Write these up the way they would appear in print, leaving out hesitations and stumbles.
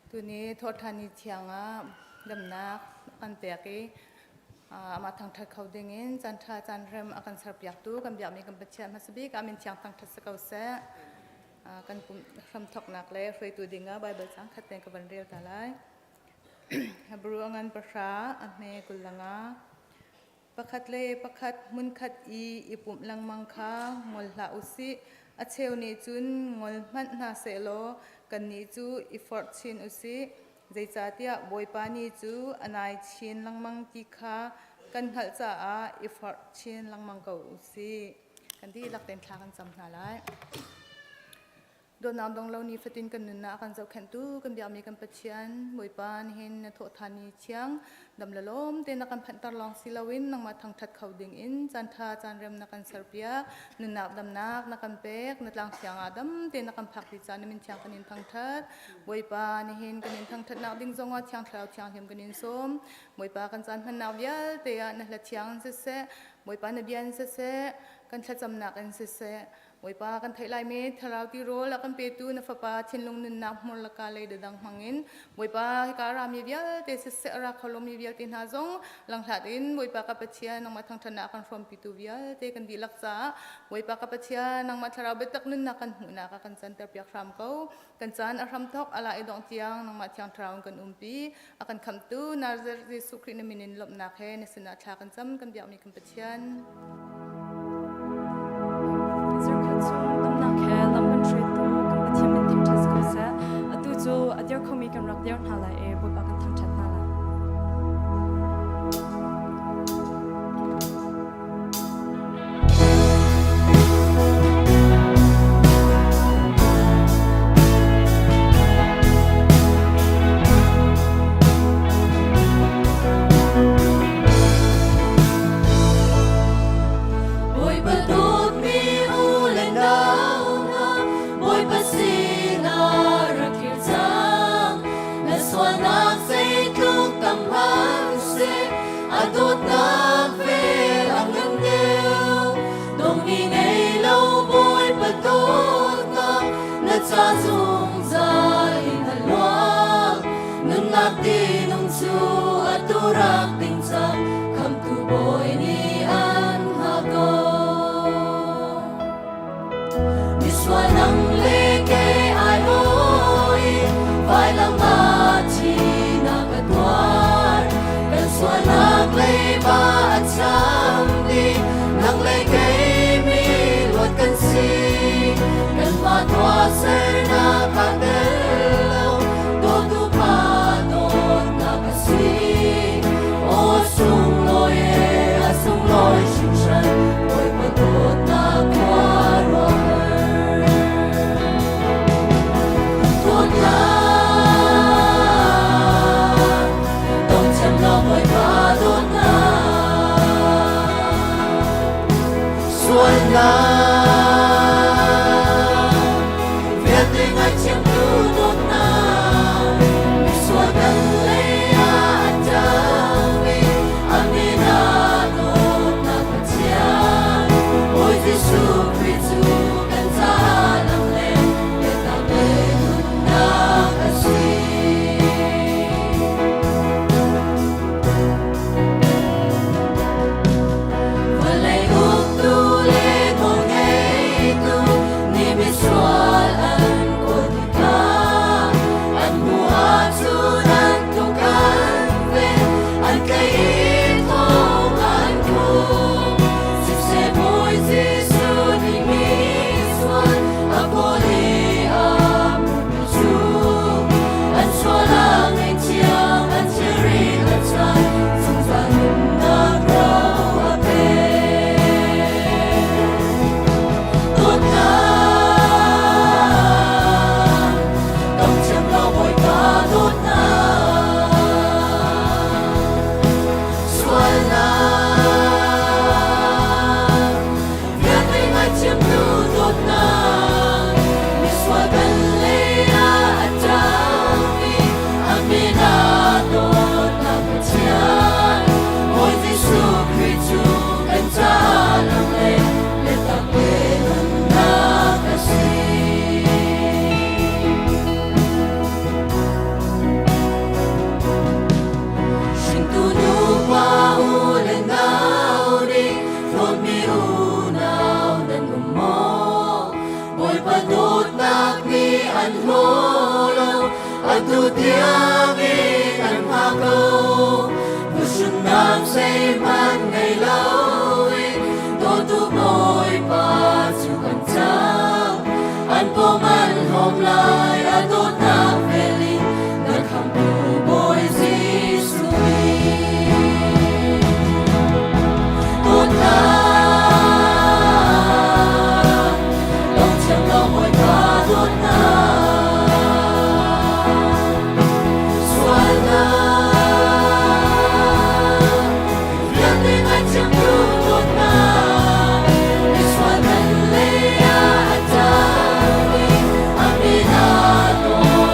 Tuni thawhṭhan ni thiang ah damnak a kan pek i amah thangṭhat kho dingin caan ṭha caan rem a kan serpiaktu kan biakmi kan Pathian hmasa bik ah min thiang thangṭhat si ko seh. Kan pumh hramthawknak le hruaitu dingah Baibal caang khat tein ka van rel ta lai. Hebrew a ngan pahra a hme 25. Pakhat le pakhat hmunkhat i i pumh lengmang kha ngol hlah u sih. A cheu nih cun ngol hmanh hna sehlaw kannih cu i forh chin u sih. Zeicahtiah Bawipa Ni cu a nai chin lengmang ti kha kan hngalh caah i forh chin lengmang ko u sih. Kan dihlak tein thla kan cam hna lai. Dawtnak dong lo nifatin kan nunnak a kan zohkhenhtu kan biakmi kan Pathian Bawipa nihin na thawhthan ni thiang dam le lawm te na kan phanhter lawng si loin nangmah thangthat kho ding in caan tha caan rem na kan serpiak nunnak damnak na kan pek na tlang thiang ah dam te na kan phak ti caan na min thiang kan in thangthat Bawipa nihin kan in thangthatnak ding zongah thiang thlarau thianghlim kan in sawm Bawipa kan caan hmannak vialte ah na hla thiang siseh Bawipa na bia in siseh kan thlacamnak in siseh Bawipa kan theih laimi thlarau tirawl a kan petu na fapa thinlung nunnak hmur laka lei dadang hmangin Bawipa hika rami vialte siseh a ra kho lomi vialte hna zong langhlat in Bawipa ka Pathian nangmah thangṭhatnak a kan hrawmpitu vialte kan dihlak caah Bawipa ka Pathian nangmah thlarau biatak nunnak kan hmuhnak ah kan canter piak hram ko kan caan a hramthok ala i dongh tiang nangmah thiang thlarau in kan umpi a kan khamtu Nazareth Jesuh Khrih na min in lawmhnak he na sinah thla kan cam kan biakmi kan Pathian. Zarkhat chung damnak he lam kan hruaitu kan Pathian min thangṭhat ko seh. Atu cu a dir khomi kan rak dir hna lai i Bawipa kan thangṭhat hna lai. Bawipa dawtmi u le nau hna, Bawipa sinah rak kir cang. Na sualnak zeitluk tam hmanhseh, a dawtnak vel a ngan deuh. Dongmi ngei lo Bawipa dawtnak, na ca zungzal in a luang. Nunnak tinung cu atu rak ding cang, khamtu Bawi nih an hngah ko. Misual nang le kei ai hawi, vailam ah thihnak a tuar. Kan sualnak leiba a cham dih, nang le kei mi luat kan si. Kanmah tuahsernak aa tel lo, dawtu pa dawtnak a si. Aw sunglawi e, a sunglawi hringhran, Bawipa dawtnak khuaruahhar. Dawtnak, dong thiam lo Bawipa dawtnak. Sualnak vialte ngaithiamtu dawtnak misual kan lei ah a ṭang i a min ah dawtnak Pathian Bawi Jesuh Khrih cu kan caah lam le biatak le nunnak a si. Vawlei uktu le nawlngeitu nih misual an kawl tikah an hmuh ahcun an tuk an ven, an tlaih i thong an khumh. Siseh Bawi Jesuh. An hlaw lo, atu tiangin an hngak ko. Phuhrunnak zeihmanh ngei loin dawtu Bawipa cu kan cang. An pawm an hlawm lai, a dawtnak vel in na khamhtu Bawi Jesuh nih. Dawtnak, lungthiam lo Bawipa dawtnak. Sualnak, vialte ngaihthiamtu dawtnak. Misual kan lei ah a tang i a min aa dawt.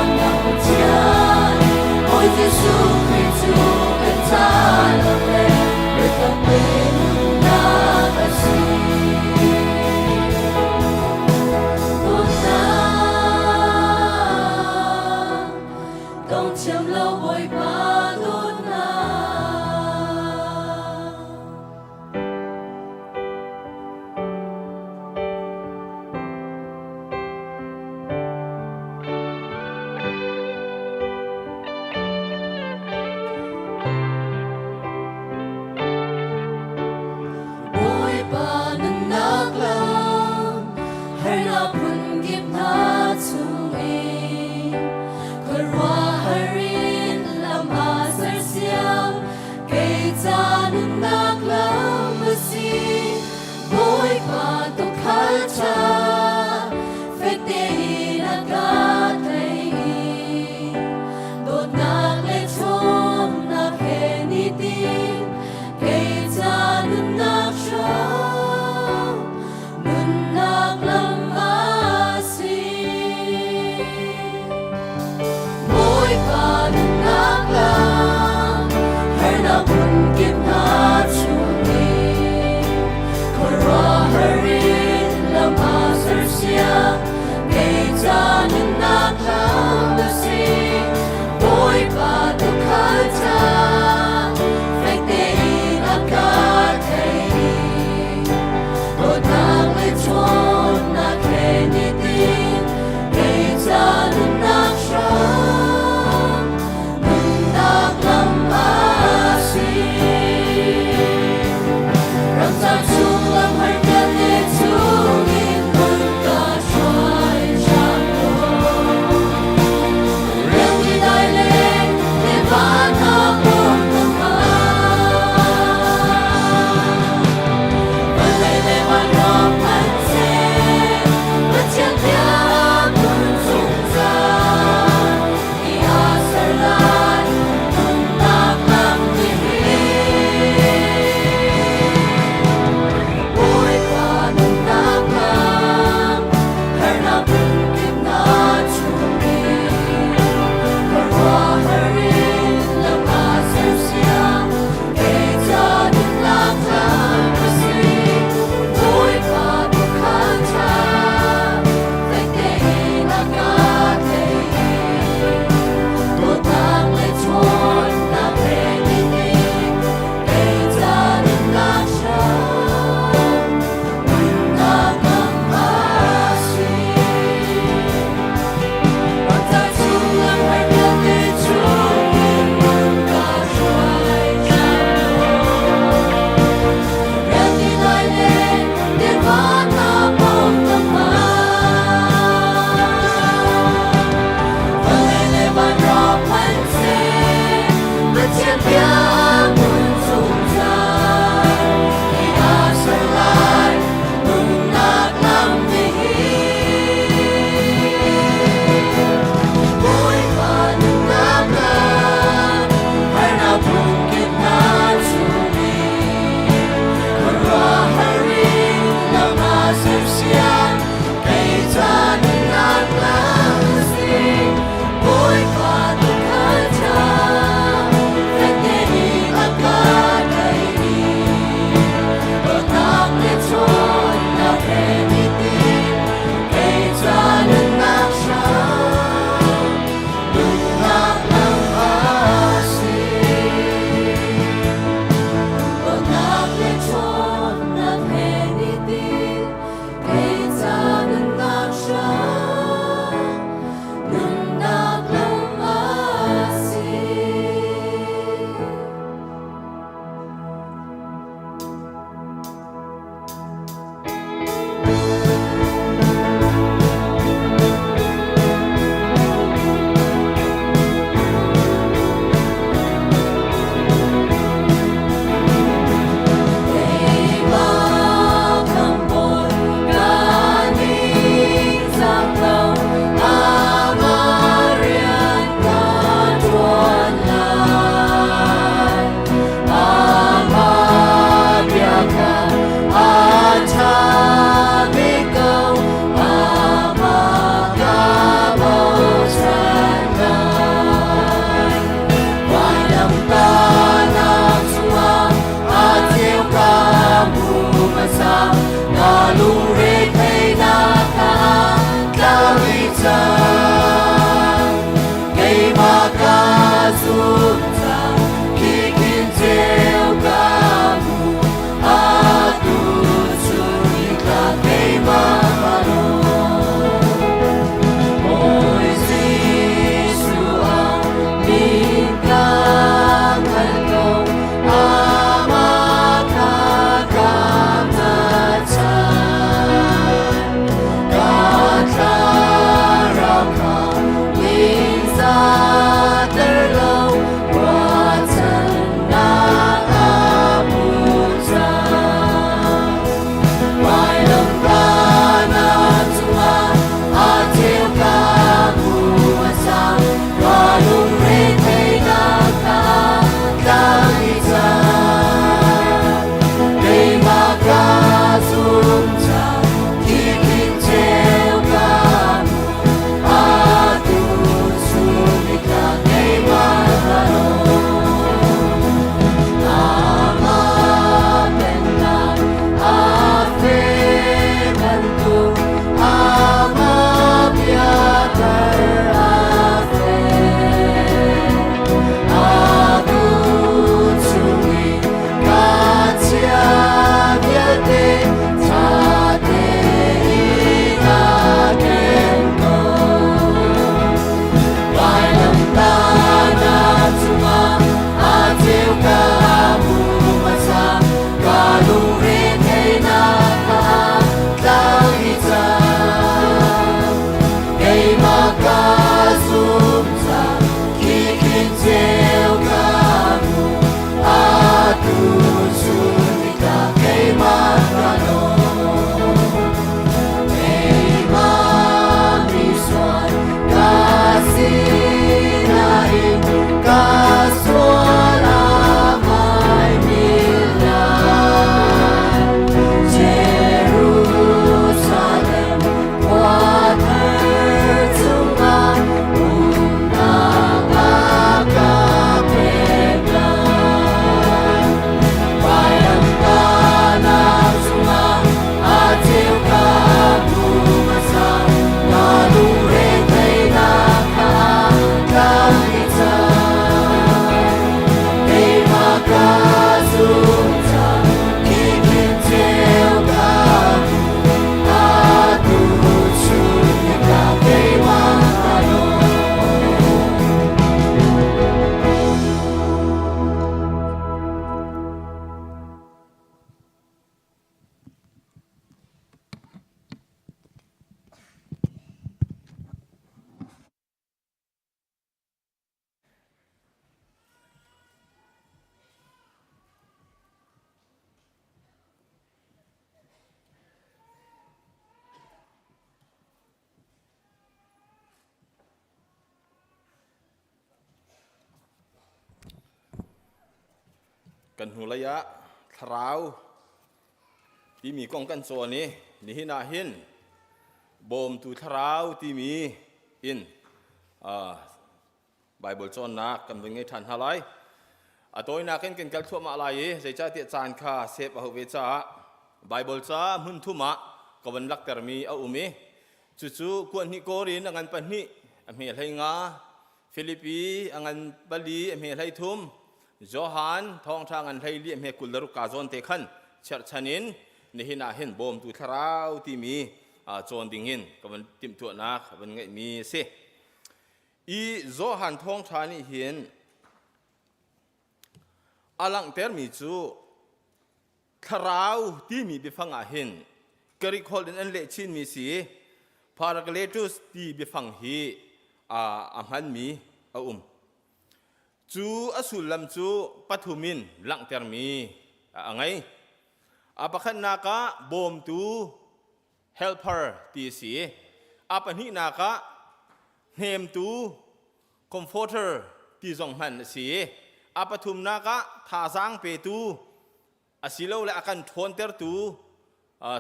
Kan hnulei ah thlarau timi kong kan cawn i nihin ah hin bawmtu thlarau timi in Baibal cawnnak kan vun ngei ṭhan hna lai. A tawinak in kan kal thluahmah lai i zeicahtiah caan kha sep a hauh ve caah Baibal ca hmun thum ah ka van laktermi a um i cucu kuanhnih kawrin a ngan pahnih a hme hlei nga Filipi a ngan pali a hme hlei thum Johan thawngṭha ngan hlei li a hme 26 ka zawn te khan cherhchan in nihin ah hin bawmtu thlarau timi cawn ding in ka van timhtuahnak van ngeihmi a si. I Johan thawngṭha nih hin a langhtermi cu thlarau timi biafang ah hin Greek holh in an leh chinmi si Parakletos ti biafang hi a hmanmi a um. Cu a sullam cu pathum in langhtermi a ngei. A pakhatnak ah bawmtu helper ti a si. A pahnihnak ah hnemtu comforter ti zong hman a si. A pathumnak ah thazaang petu asilole a kan ṭhawntertu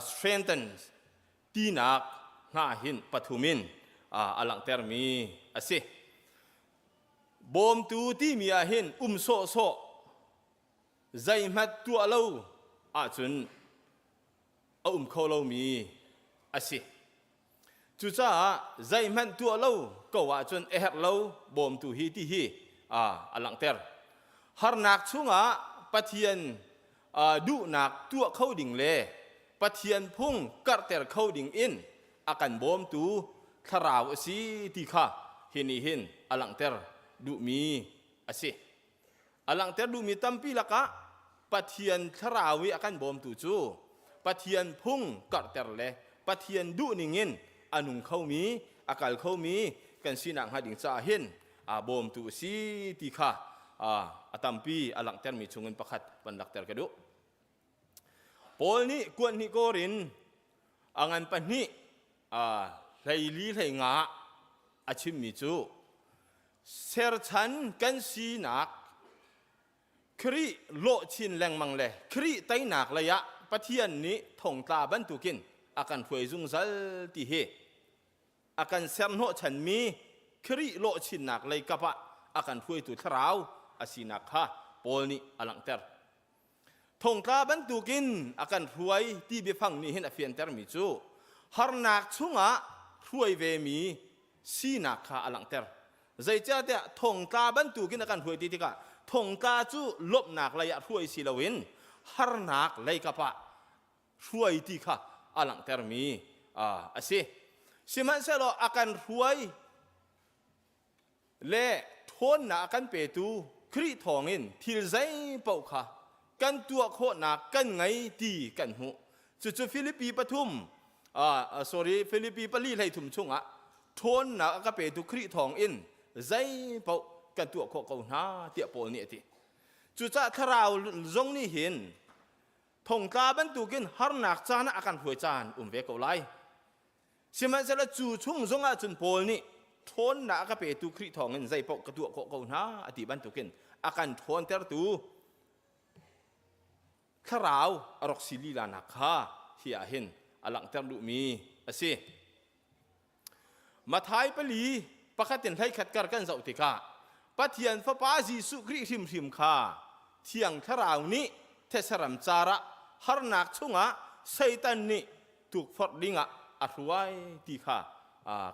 strengthen tinak hna hin pathum in a langhtermi a si. Bawmtu timi ah hin um sawhsawh zeihmanh tuah lo ahcun a um kho lomi a si. Cucaah zeihmanh tuah lo ko ahcun a herh lo bawmtu hi ti hi a langhter. Harnak chungah Pathian duhnak tuah kho ding le Pathian phung karhter kho ding in a kan bawmtu thlarau a si ti kha hi nih hin a langhter duhmi a si. A langhter duhmi tampi lakah Pathian thlarau i a kan bawmtu cu Pathian phung karhter le Pathian duhning in a nung khomi, a kal khomi kan sinak hnga ding caah hin aa bawmtu a si ti kha a tampi a langhtermi chungin pakhat van lakter ka duh. Paul nih kuanhnih kawr in a ngan pahnih hleili hleinga a chimmi cu serchan kan sinak Khrih lawh chin lengmang le Khrih teinak lei ah Pathian nih thongtla bantukin a kan hruai zungzal ti hi a kan serhnawhchanmi Khrih lawh chinnak lei kap ah a kan hruaitu thlarau a sinak kha Paul nih a langhter. Thongtla bantukin a kan hruai ti biafang nih hin a fiantermi cu harnak chungah hruai vemi sinak kha a langhter. Zeicahtiah thongtla bantukin a kan hruai ti tikah thongtla cu lawmhnak lei ah hruai si loin harnak lei kap ah hruai ti kha a langhtermi a si. Sihmanhsehlaw a kan hruai le ṭhawnnak a kan petu Khrih thawngin thil zei paoh kha kan tuah khawhnak kan ngei ti kan hmuh. Cucu Filipi pathum sorry Filipi pali hleithum chungah ṭhawnnak a ka petu Khrih thawngin zei paoh kan tuah khawh ko hna tiah Paul nih a ti. Cucaah thlarau zong nih hin thongtla bantukin harnak caan ah a kan hruai caan um ve ko lai. Sihmanhsehlaw cu chung zongah cun Paul nih ṭhawnnak a ka petu Khrih thawngin zei paoh ka tuah khawh ko hna a ti bantukin a kan ṭhawntertu thlarau a rak si lilanak kha hi ah hin a langhter duhmi a si. Mathai pali pakhat in hleikhat kar kan zoh tikah Pathian Fapa Jesuh Khrih hrimhrim kha Thiang Thlarau nih thesaram car ah harnak chungah Satan nih tukforh dingah a hruai ti kha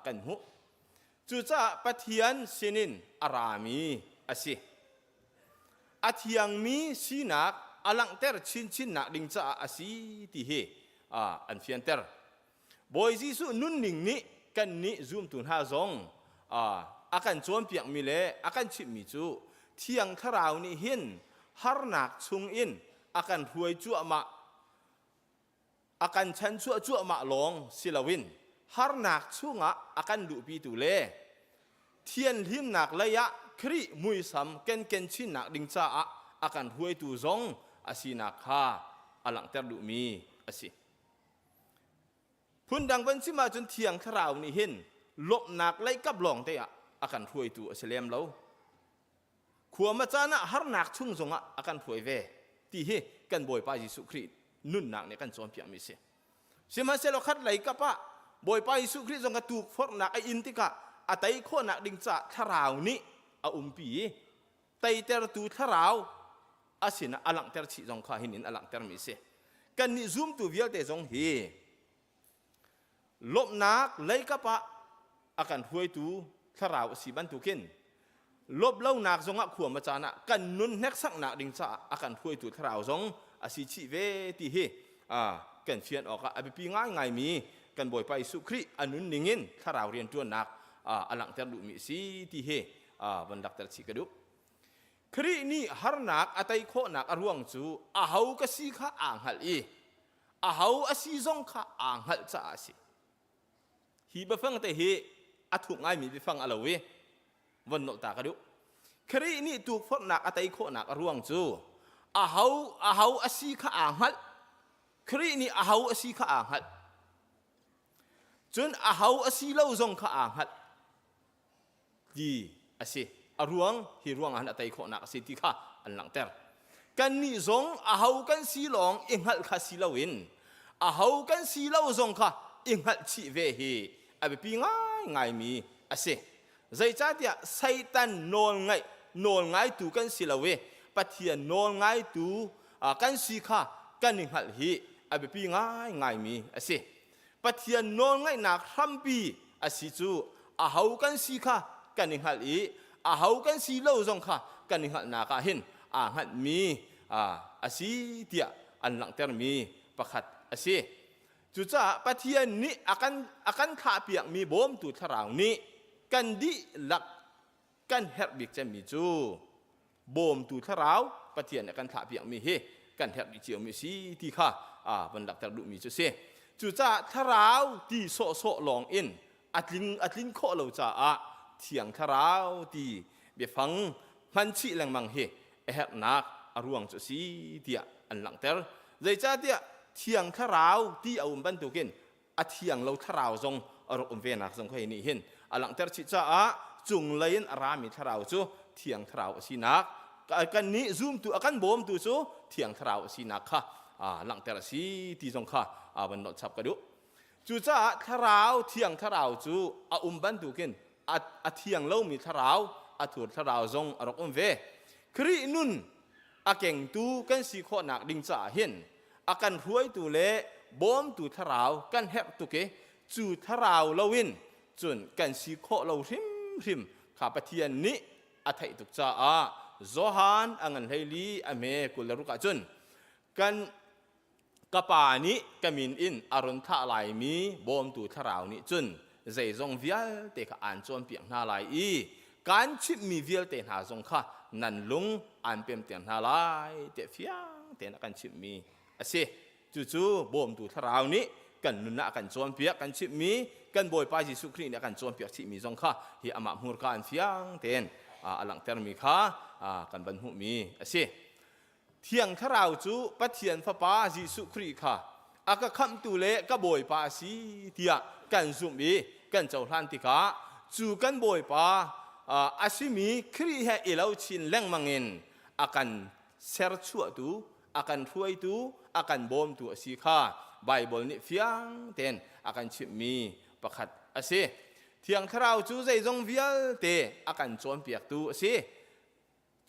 kan hmuh. Cucaah Pathian sinin a rami a si. A thiangmi sinak a langhter chinchinnak ding caah a si ti hi an fianter. Bawi Jesuh nunning nih kannih zumtu hna zong a kan cawnpiakmi le a kan chimhmi cu Thiang Thlarau nih hin harnak chungin a kan hruai cuahmah a kan chanchuah cuahmah lawng si loin harnak chungah a kan luhpitu le thianhlimnak lei ah Khrih muisam ken ken chinnak ding caah a kan hruaitu zong a sinak kha a langhter duhmi a si. Phundang van chim ahcun Thiang Thlarau nih hin lawmhnak lei kap lawng te ah a kan hruaitu a si lem lo. Khuama caan ah harnak chung zongah a kan hruai ve. ti hi kan Bawipa Jesuh Khrih nunnak nih kan cawnpiakmi a si. Sihmanhsehlaw khat lei kap ah Bawipa Jesuh Khrih zong kha tukforhnak a in tikah a tei khawhnak ding caah thlarau nih a umpi i teitertu thlarau a sinah a langhter chih zong kha hin in a langhtermi a si. Kannih zumtu vialte zong hi Lawmhnak leikap ah a kan hruaitu thlarau a si bantukin lawmhlonak zongah khua ma caan ah kan nun hneksaknak ding caah a kan hruaitu thlarau zong a si chih ve ti hi kan fian awkah a biapi ngaingaimi kan Bawipa Jesuh Khrih a nun ningin thlarau rianṭuannak a langhter duhmi a si ti hi von lakter chih ka duh. Khrih nih harnak a tei khawhnak a ruang cu aho ka si kha aa hngalh i aho a si zong kha aa hngalh caah a si. Hi biafang te hi a thuk ngaimi biafang a lo i von nolh ta ka duh. Khrih nih tukforhnak a tei khawhnak a ruang cu aho aho a si kha aa hngalh. Khrih nih aho a si kha aa hngalh. Cun aho a si lo zong kha aa hngalh. ti a si. A ruang hi ruang ah a tei khawhnak a si ti kha an langhter. Kannih zong aho kan si lawng i hngalh kha si loin aho kan si lo zong kha i hngalh chih ve hi a biapi ngaingaimi a si. Zeicahtiah Satan nawl ngaih nawl ngaitu kan si lo i Pathian nawl ngaitu kan si kha kan i hngalh hi a biapi ngaingaimi a si. Pathian nawlngaihnak hrampi a si cu aho kan si kha kan i hngalh i aho kan si lo zong kha kan i hngalhnak ah hin aa hngalhmi a si tiah an langhtermi pakhat a si. Cucaah Pathian nih a kan a kan thlahpiakmi bawmtu thlarau nih kan dihlak kan herh bik cemmi cu bawmtu thlarau Pathian nih a kan thlahpiakmi hi kan herh dih ciomi a si ti kha van langhter duhmi cu a si. Cucaah thlarau ti sawhsawh lawng in a tling a tlin khawh lo caah thiang thlarau ti biafang hman chih lengmang hi a herhnak a ruang cu a si tiah an langhter. Zeicahtiah thiang thlarau ti a um bantukin a thiang lo thlarau zong a rak um venak zong hei nih hin a langhter chih caah cunglei in a rami thlarau cu thiang thlarau a sinak kan nih zumtu a kan bawmtu cu thiang thlarau a sinak kha langhter a si ti zong kha van nolh chap ka duh cucaah thlarau thiang thlarau cu a um bantukin a thiang lomi thlarau a thur thlarau zong a rak um ve Khrih nun a kengtu kan si khawhnak ding caah hin a kan hruaitu le bawmtu thlarau kan herh tuk i cu thlarau loin cun kan si khawh lo hrimhrim kha Pathian nih a theih tuk caah Johan a ngan hleili a hme 26 ah cun kan ka pa nih ka min in a run thlah laimi bawmtu thlarau nih cun zeizong vialte kha aan cawnpiak hna lai i kaan chimhmi vialte hna zong kha nan lung aan pemter hna lai tiah fiang tein a kan chimhmi a si. Cucu bawmtu thlarau nih kan nun ah a kan cawnpiak kan chimhmi kan Bawipa Jesuh Khrih nih a kan cawnpiak chihmi zong kha hi amah hmurka in fiang tein a langhtermi kha kan van hmuhmi a si. Thiang Thlarau cu Pathian Fapa Jesuh Khrih kha a ka khamhtu le ka Bawipa a si tiah kan zumh i kan cohlan tikah cu kan Bawipa a simi Khrih he i lo chin lengmang in a kan serchuahtu, a kan hruaitu, a kan bawmtu a si kha Baibal nih fiang tein a kan chimhmi pakhat a si. Thiang Thlarau cu zeizong vialte a kan cawnpiaktu a si.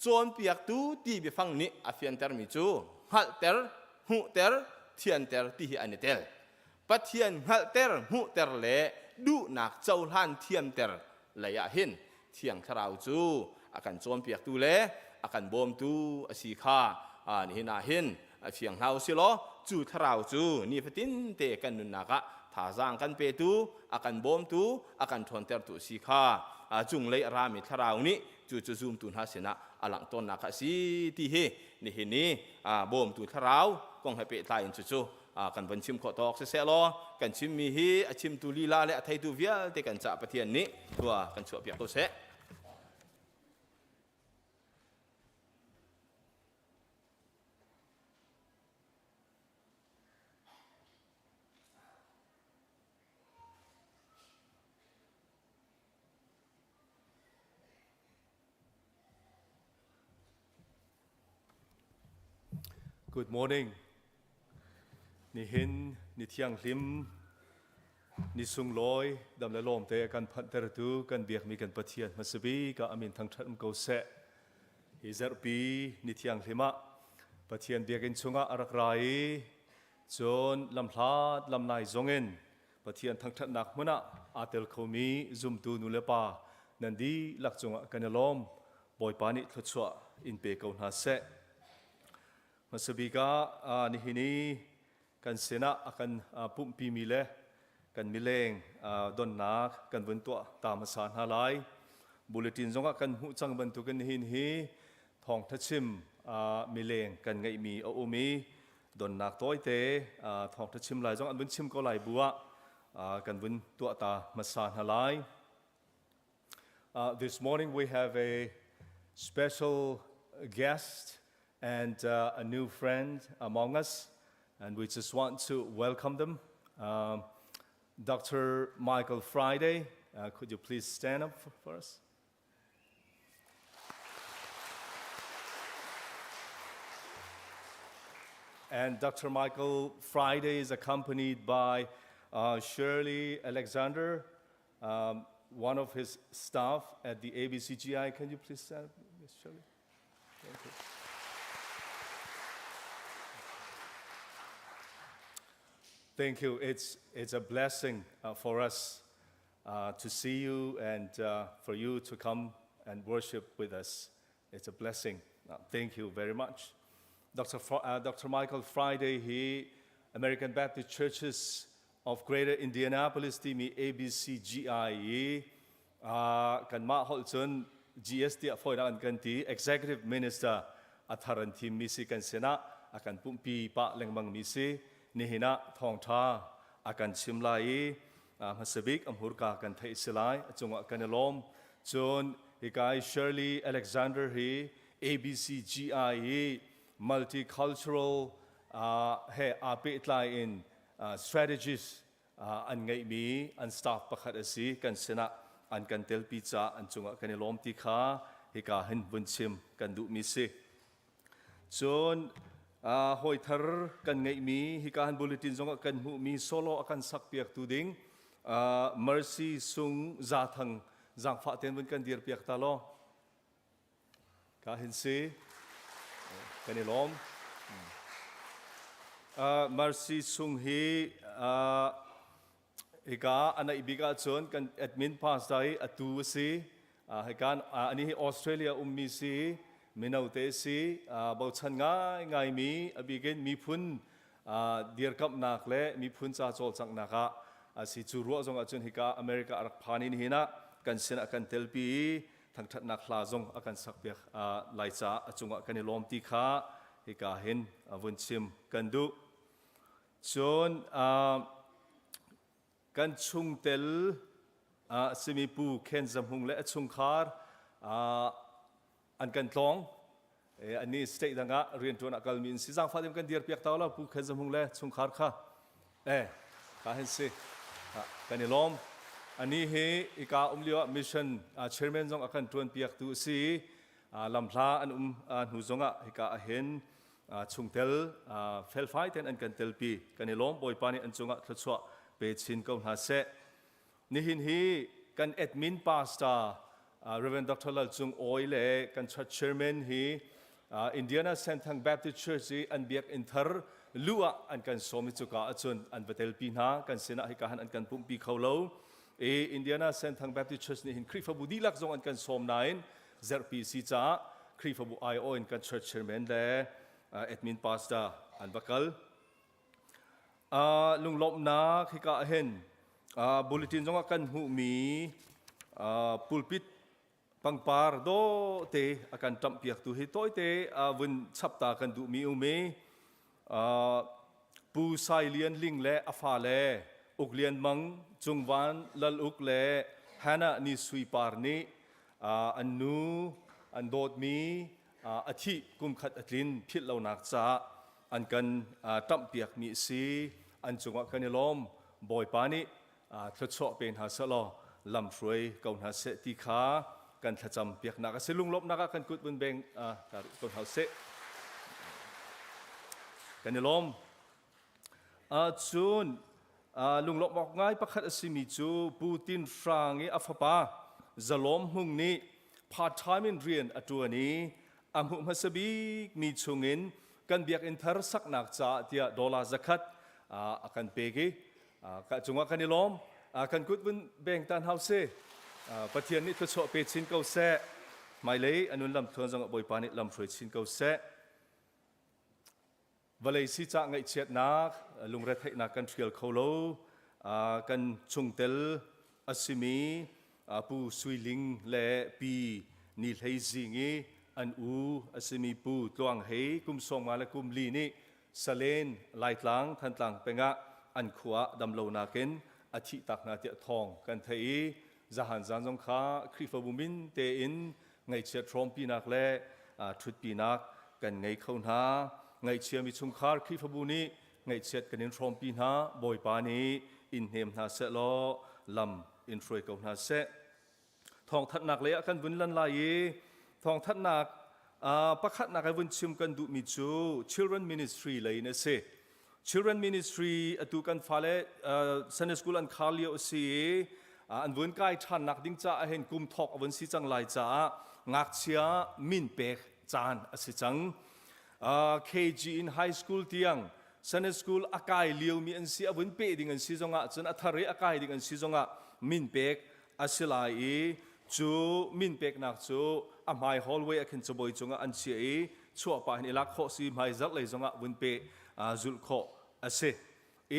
Cawnpiaktu ti biafang nih a fiantermi cu hngalhter, hmuhter, thianter ti hi an i tel. Pathian hngalhter, hmuhter le duhnak cohlan thiamter lei ah hin Thiang Thlarau cu a kan cawnpiaktu le a kan bawmtu a si kha nihin ah hin a fiang hna u si law cu thlarau cu nifatin te kan nunnak ah thazaang kan petu, a kan bawmtu, a kan ṭhawntertu a si kha cunglei a rami thlarau nih cu cu zumtu hna sinah a langh tawnnak kha a si ti hi nihin i bawmtu thlarau kong he pehtlai in cucu kan von chim khawh tawk siseh law kan chimmi hi a chimtu lila le a theitu vialte kan cah Pathian nih thua kan chuahpiak ko seh. Good morning. Nihin ni thianghlim ni sunglawi dam le lawm te kan phanhtertu kan biakmi kan Pathian hmasabik ah amin thangṭhat um ko seh. Hi zarhpi ni thianghlim ah Pathian biakinn chungah a rak ra i cun lamhlat lamnai zongin Pathian thangṭhatnak hmun ah aa tel khomi zumtu nu le pa nan dihlak cungah kan i lawm. Bawipa nih thluachuah in pe ko hna seh. Hmasabik ah nihin i kan sinah a kan pumhpimi le kan mileng donnak kan vun tuah ta hmasa hna lai. Bulletin zongah kan hmuh cang bantukin nihin hi thawngtha chim mileng kan ngeihmi a um i donnak tawite thawngtha chim lai zong an vun chim ko lai bu ah kan vun tuah ta hmasa hna lai. This morning we have a special guest and a new friend among us, and we just want to welcome them. Dr. Michael Friday, could you please stand up for us? And Dr. Michael Friday is accompanied by Shirley Alexander, one of his staff at the ABCGI. Can you please stand up, Ms. Shirley? Thank you. Thank you. It's a blessing for us to see you and for you to come and worship with us. It's a blessing. Thank you very much. Dr. Michael Friday, he American Baptist Churches of Greater Indianapolis timi ABCGI i kanmah holh cun GS tiah fawinak an kan ti Executive Minister a thar an thimmi si kan sinah a kan pumhpi pah lengmangmi si nihin ah thawngtha a kan chim lai i hmasabik a hmurka kan theih si lai a cungah kan i lawm cun hika i Shirley Alexander hi ABCGI i multicultural he aa pehtlai in strategist an ngeihmi an staff pakhat a si kan sinah an kan telpi caah an cungah kan i lawm ti kha hika hin vun chim kan duhmi si. Cun hawi thar kan ngeihmi hika han bulletin zongah kan hmuhmi solo a kan sak piaktu ding Mercy Sung Zathang zaangfah ten vun kan dir piak ta law. Ka hin si. Kan i lawm. Mercy Sung hi hika a naih bik ahcun kan admin pastor hi atu a si. Hika ani hi Australia ummi si, mino te si, bochan ngaingaimi a bikin miphun dirkamhnak le miphun ca cawlcanghnak ah a si. Cu ruah zong ahcun hika America a rak phan in hin ah kan sinah kan telpi i thangṭhatnak hla zong a kan sakpiak lai caah a cungah kan i lawm ti kha hika hin vun chim kan duh. Cun kan chungtel a simi Pu Khen Za Hmung le a chungkhar an kan tlawng. Ani state dang ah rianṭuan ah kalmi in si. Zaangfah tein kan dir piak ta la Pu Khen Za Hmung le chungkhar kha. Eh, ka hin si. Kan i lawm. Ani hi ika um lio ah mission chairman zong a kan ṭuan piak tu a si. Lamhla an um hnu zong ah hika ahhin chungtel felfai ten an kan telpi. Kan i lawm. Bawipa nih an cungah thluachuah pe chin ko hna seh. Nihin hi kan admin pastor Reverend Dr. Lal Cung Awi le kan church chairman hi Indiana Senthang Baptist Church i an biakinn thar lu ah an kan sawm i cuka ahcun an va telpi hna. Kan sinah hika han an kan pumhpi kho lo. I Indiana Senthang Baptist Church nih hin Khrihfabu dihlak zong an kan sawm nain zerhpi si caah Khrihfabu aiawh in kan church chairman le admin pastor an va kal. Lunglawmhnak hika ah hin bulletin zongah kan hmuhmi pulpit pangpar dawhte a kan ṭamhpiaktu hi tawite vun chapta kan duhmi um i Pu Sai Lian Ling le a fale Uk Lian Mang, Cung Van Lal Uk le Hannah Ni Sui Par nih an nu an dawtmi a thih kum khat a tlin philh lonak caah an kan ṭamhpiakmi a si. An cungah kan i lawm. Bawipa nih thluachuah pe hna seh law lamhruai ko hna seh ti kha kan thlacam piaknak a si. Lunglawmhnak ah kan kut vun beng ko hna seh. Kan i lawm. Cun lunglawmh awk ngai pakhat a simi cu Pu Tin Hrang i a fapa Zalawm Hmung nih part-time in rian a ṭuan i a hmuh hmasa bikmi chungin kan biakinn thar saknak caah tiah dollar zakhat a kan pek i ka cungah kan i lawm. Kan kut vun beng ta hna usih. Pathian nih thluachuah pe chin ko seh. Hmailei a nun lamthluan zongah Bawipa nih lam hruai chin ko seh. Vawlei sicah ngaihchiatnak, lungretheihnak kan hrial kho lo. Kan chungtel a simi Pu Sui Ling le Pi Ni Hlei Zing i an u a simi Pu Tluang Hei kum sawmnga le kum li nih Salen Laitlang Thantlang pengah an khua ah damlonak in a thihtak hna tiah thawng kan theih i zahan zan zong kha Khrihfabu min tein ngaihchiat hrawmpinak le ṭhutpinak kan ngei kho hna. Ngaihchiami chungkhar Khrihfabu nih ngaihchiat kan in hrawmpi hna. Bawipa nih in hnem hna seh law lam in hruai ko hna seh. Thawngthanhnak lei ah kan vun lan lai i thawngthanhnak pakhatnak i vun chim kan duhmi cu Children Ministry lei in a si. Children Ministry atu kan fale Sunday School an khar lio a si i an vun kai ṭhannak ding caah hin kum thawk a vun si cang lai caah ngakchia min pek caan a si cang. KG in high school tiang Sunday School a kai liomi an si a vun peh ding an si zongah cun a thar i a kai ding an si zongah min pek a si lai i cu min peknak cu a hmai hallway ah khin cabawi cungah an chiah i chuah pah hin i lak khawh si hmai zarh lei zongah vun pe zulh khawh a si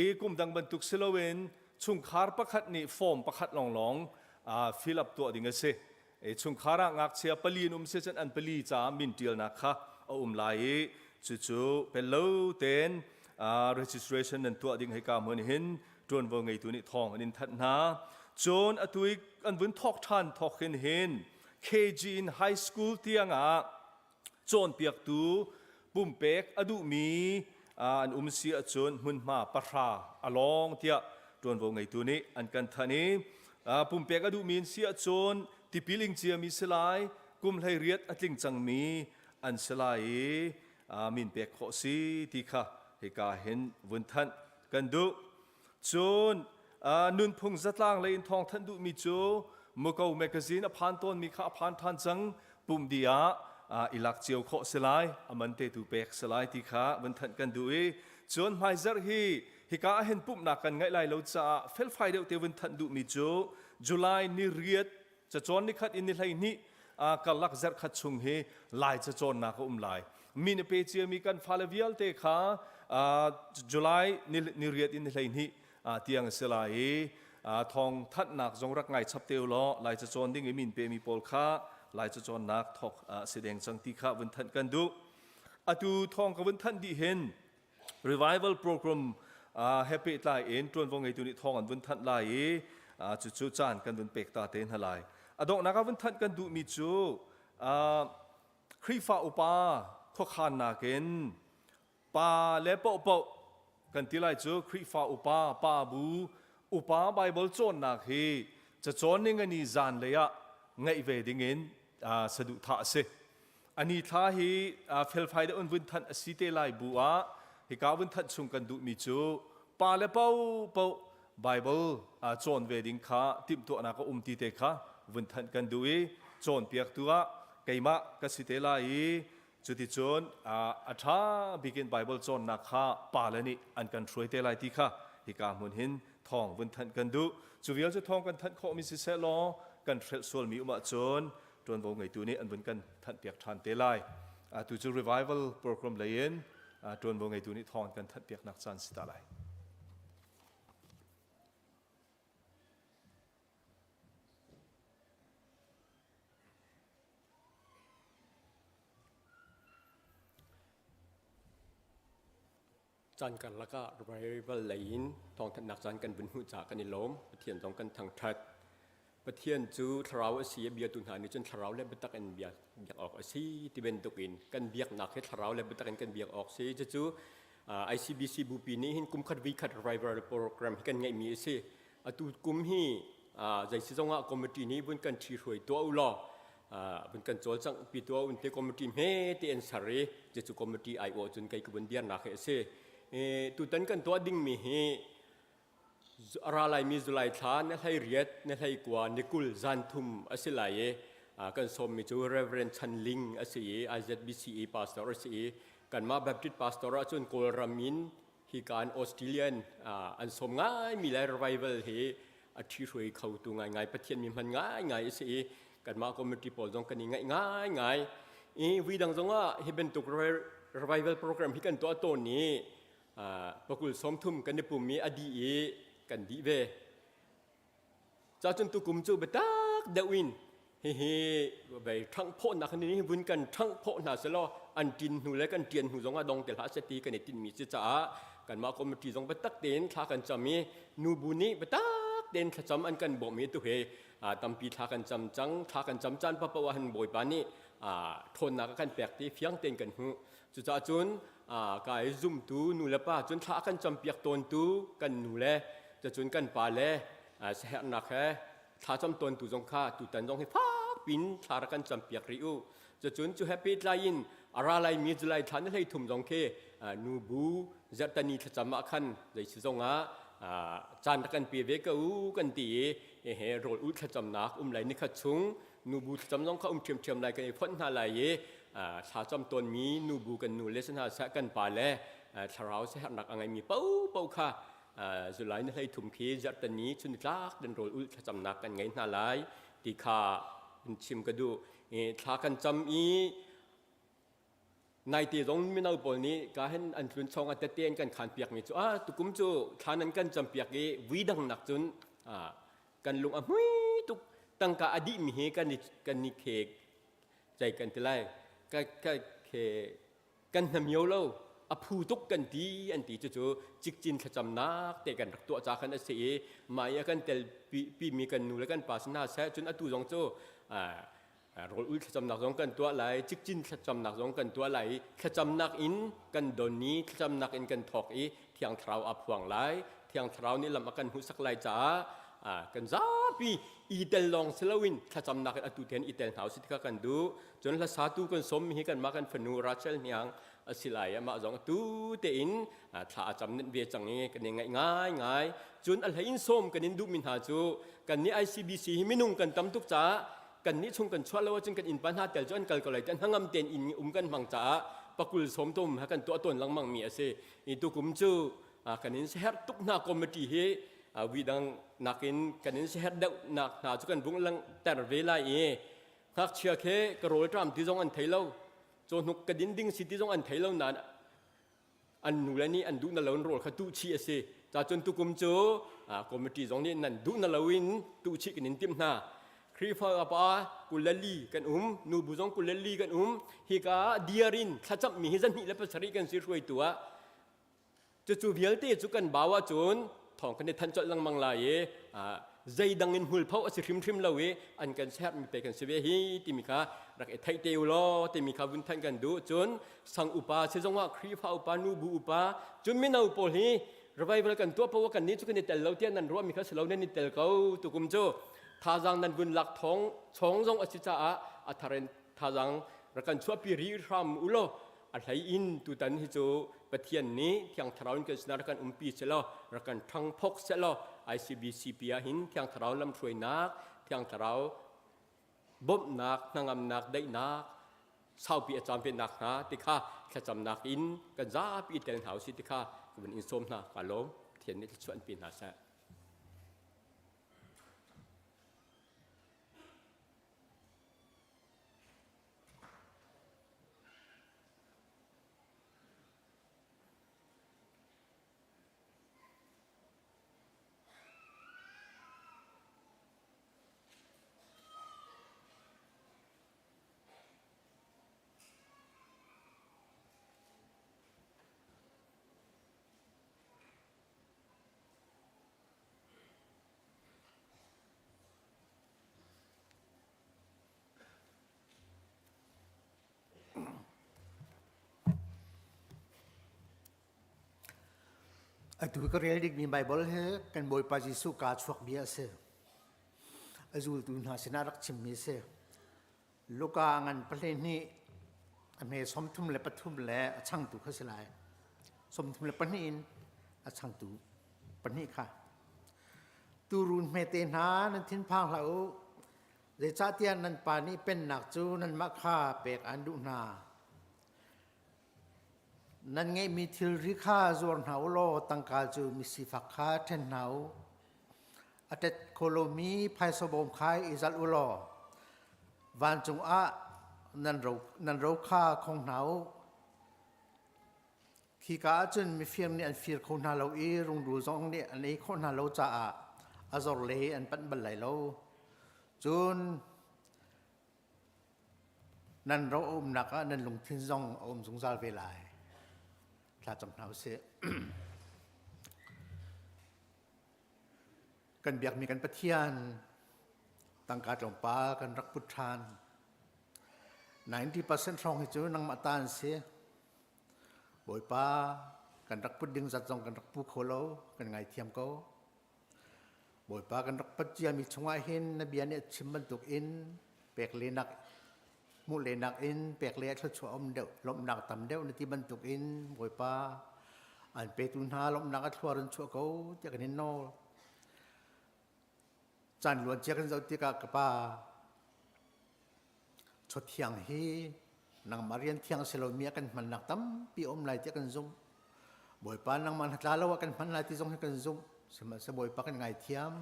i kum dang bantuk si loin chungkhar pakhat nih form pakhat lawnglawng fill up tuah ding a si i chungkhar ah ngakchia pali an um si cun an pali caah min ṭialnak kha a um lai i cucu pello tein registration nan tuah ding hika hmun hin ṭuanvo ngeitu nih thawng an in thanh hna. Cun atu i an vun thawk ṭhan thawk hin hin KG in high school tiangah cawnpiaktu pumpek a duhmi an um si ahcun hmunhma pahra a lawng tiah ṭuanvo ngeitu nih an kan thanh i pumpek a duhmi an si ahcun tipil ing ciami si lai, kum 18 a tling cangmi an si lai i min pek khawh si ti kha hika hin vun thanh kan duh. Cun nunphung zatlang lei in thawng thanh duhmi cu Muko magazine a phan tawnmi kha a phan ṭhan cang pumh dih ah i lak cio khawh si lai a man te tu pek si lai ti kha vun thanh kan duh i cun hmaizarh hi hika ah hin pumhnak kan ngaih lai lo caah felfai deuh te vun thanh duhmi cu July ni riat Cacawn nikhat in ni 12 karlak zarhkhat chung hi Lai cacawnnak a um lai. Min a pe ciami kan fale vialte kha July ni riat in ni 12 tiang a si lai i thawng thanhnak zong rak ngai chap te u law Lai cacawn ding i min pemi pawl kha Lai cacawnnak thawk si deng cang ti kha vun thanh kan duh. Atu thawng ka vun thanh dih hin Revival program he pehtlai in ṭuanvo ngeitu nih thawng an vun thanh lai i cucu caan kan vun pek ta te hna lai. A donghnak ah vun thanh kan duhmi cu Khrihfa upa khuakhannak in pa le paohpaoh kan ti lai cu Khrihfa upa pa bu upa Bible cawnnak hi cacawn ning ani zan lei ah ngeih ve dingin saduhthah a si. Ani thla hi felfai deuh in vun thanh a si te lai bu ah hika vun thanh chung kan duhmi cu pa le paohpaoh Bible cawn ve ding kha timhtuahnak a um ti te kha vun thanh kan duh i cawnpiaktu ah keimah ka si te lai i cuticun a ṭha bikin Bible cawnnak kha pa le nih an kan hruai te lai ti kha hika hmun hin thawng vun thanh kan duh. Cu vial cu thawng kan thanh khawhmi siseh law kan hrelh sualmi um ahcun ṭuanvo ngeitu nih an vun kan thanhpiak ṭhan te lai. Atu cu revival program lei in ṭuanvo ngeitu nih thawng an kan thanhpiaknak caan si ta lai. Caan karlak ah revival lei in thawngthanhnak caan kan vun hmuh caah kan i lawm. Pathian zong kan thangṭhat. Pathian cu thlarau a si i biatu hna nih cun thlarau le biatak in biak, biak awk a si ti bantuk in kan biaknak hi thlarau le biatak in kan biak awk si. Cucu ICBC bupi nih hin kum khat vi khat revival program hi kan ngeihmi a si. Atu kum hi zei si zongah committee nih vun kan ṭhi hruai tuah u law. Vun kan cawlcangh pi tuah un te committee hme te an ser i cucu committee aiawh cun kei ka vun dirnak hi a si. Tutan kan tuah dingmi hi a ra laimi July thla ni hlei riat ni hlei kua ni 20 zan thum a si lai i kan sawmmi cu Reverend Chan Ling a si i IZBCE pastor a si i kanmah Baptist pastor ahcun Kawlram in hika in Australian an sawm ngaimi le revival hi a ṭhihruai khotu ngaingai Pathian mi hman ngaingai a si i kanmah committee pawl zong kan i ngaih ngaingai. I vui dang zongah hi bantuk revival program hi kan tuah tawn i pakul 30 kan i pum i a dih i kan dih ve. Cacun tukum cu biatak deuh in hihi vei ṭhanghphawhnak ni vun kan ṭhanghphawh hna selaw an ṭin hnu le kan ṭian hnu zongah dong te hlah seh ti kan i tinhmi si caah kanmah committee zong biatak tein thla kan cam i nubu nih biatak tein thlacam an kan bawmh i tuhi tampi thla kan cam cang. Thla kan cam caan paohpaoh ah hin Bawipa nih ṭhawnnak a kan pek ti fiang tein kan hmuh. Cucaah cun kai zumtu nu le pa cun thla a kan campiak tawntu kan nu le cun kan pa le siaherhnak he thlacam tawntu zong kha tutan zong hi fak pin thla rak kan campiak rih u. Cucun cu he pehtlai in a ra laimi July thla ni 33 zong khi nubu zarhtani thlacam ah khan zei si zong ah caan rak kan pe ve ko u kan ti i he rawl u thlacamnak um lai nikhat chung nubu thlacam zong kha um ṭhiamṭhiam lai kan i fonh hna lai i thlacam tawnmi nubu kan nu le si hna seh kan pa le thlarau siaherhnak a ngeimi paohpaoh kha July ni 33 khi zarhtani chunitlak den rawl ulh thlacamnak kan ngei hna lai ti kha in chim ka duh. Thla kan cam i naite zong mino pawl nih ka hin an tlun chong a tete an kan khan piakmi cu a tukum cu thla nan kan cam piak i vui dang nak cun kan lung a hmui tuk tangka a dih mi hi kan i kan i khek cai kan ti lai ka ka khe kan hnamio lo a phu tuk kan ti an ti cucu cikcin thlacamnak te kan rak tuah ca khan a si i mah i a kan tel pi mi kan nu le kan pa si hna seh cun atu zong cu rawl ul thlacamnak zong kan tuah lai cikcin thlacamnak zong kan tuah lai i thlacamnak in kan don i thlacamnak in kan thawk i thiang thlarau a phuang lai thiang thlarau nih lam a kan hmuhsak lai caah kan zapi i tel lawng si loin thlacamnak in atu ten i tel hna usih ti kha kan duh. Cun hlasatu kan sawmmi hi kanmah kan fanu Rachel Hniang a si lai. Amah zong atu tein thla a cam ve cang i kan i ngaih ngaingai. Cun a hlei in sawm kan in duhmi hna cu kannih ICBC hi minung kan tam tuk caah kannih chung kan chuah lo ahcun kan innpa hna tel cu an kal ko lai ti hnangam tein inn um kan hmang caah pakul sawm tom ha kan tuah tawn lengmang mi a si. I tukum cu kan in herh tuk hna committee hi vidang nakin kan in herh deuh nak hna cu kan vung langhter ve lai i ngakchia khe ka rawl ṭam ti zong an thei lo cawhnuk ka din ding si ti zong an thei lo nain an nu le nih an duh na lo in rawl kha tuh chih a si ca cun tukum cu committee zong nih nan duh na lo in tuh chih kan in timh hna Khrihfa pa 24 kan um nubu zong 24 kan um hika diarin thlacamh mi hi 27 kan si hruaitu ah Cucu vialte cu kan bau ahcun thawng kan i thanh colh lengmang lai i zeidang in hmulpho a si hrimhrim lo i an kan sermi pe kan si ve hi timi kha rak i theih te u law timi kha vun thanh kan duh. Cun sang upa si zongah Khrihfa upa nubu upa cun mino pawl hi revival kan tuah poah kan nih cu kan i tel lo tiah nan ruahmi kha si lo nan i tel ko tukum cu thazaang nan vun lak thawng chawng zong a si caah a thar in thazaang rak kan chuahpi rih hram u law A hlei in tutan hi cu Pathian nih Thiang Thlarau in kan sinah rak kan umpi selaw, rak kan ṭhangphok selaw, ICBCP ah hin Thiang Thlarau lamhruainak, Thiang Thlarau bawmhnak, hnangamnak, daihnak saupi a caam ve nakhnga ti kha thlacamnak in kan zapi i tel hna usih ti kha ka vun in sawm hna. Kaa lawm. Pathian nih thluachuah in pe hna seh. Atu ka rel dingmi Baibal hi kan Bawipa Jesuh kaa chuakmi a si. A zultu hna sinah rak chimmi a si. Luka ngan 12 a hme 33 le a changtu kha si lai. 32 in a changtu pahnih kha. Tuurun hmete hna nan thinphang hlah u. Zeicahtiah nan pa nih pennak cu nanmah kha pek aan duh hna. Nan ngeihmi thilri kha zuar hna u law tangka cu misifak kha ṭhen hna u. A ṭet kho lomi phaisa bawm kha i zalh u law vancung ah nan ro, nan ro kha khong hna u. Khika ah cun mifir nih an fir kho hna lo i rungrul zong nih an ei khawh hna lo caah a zor lei an panh bal lai lo. Cun nan ro a umnak ah nan lungthin zong a um zungzal ve lai. Thla cam hna usih. Kan biakmi kan Pathian tangka tlawmpal kan rak put ṭhan. 90% hrawng hi cu nangmah ta an si. Bawipa kan rak put ding zat zong kan rak pu kho lo, kan ngaithiam ko. Bawipa kan rak pat ciami chungah hin na bia nih a chim bantuk in pek lenak hmuh lenak in pek le thluachuah um deuh lawmhnak tam deuh na ti bantuk in Bawipa an petu hna lawmhnak a thluar in chuah ko tiah kan in nawl. Caan luan cia kan zoh tikah ka pa Chawthiang hi nangmah rian thiang si lomi ah kan hmannak tampi a um lai tiah kan zumh. Bawipa nangmah hnatla lo ah kan hman lai ti zong hi kan zumh. Sihmanhsehlaw Bawipa kan ngaithiam.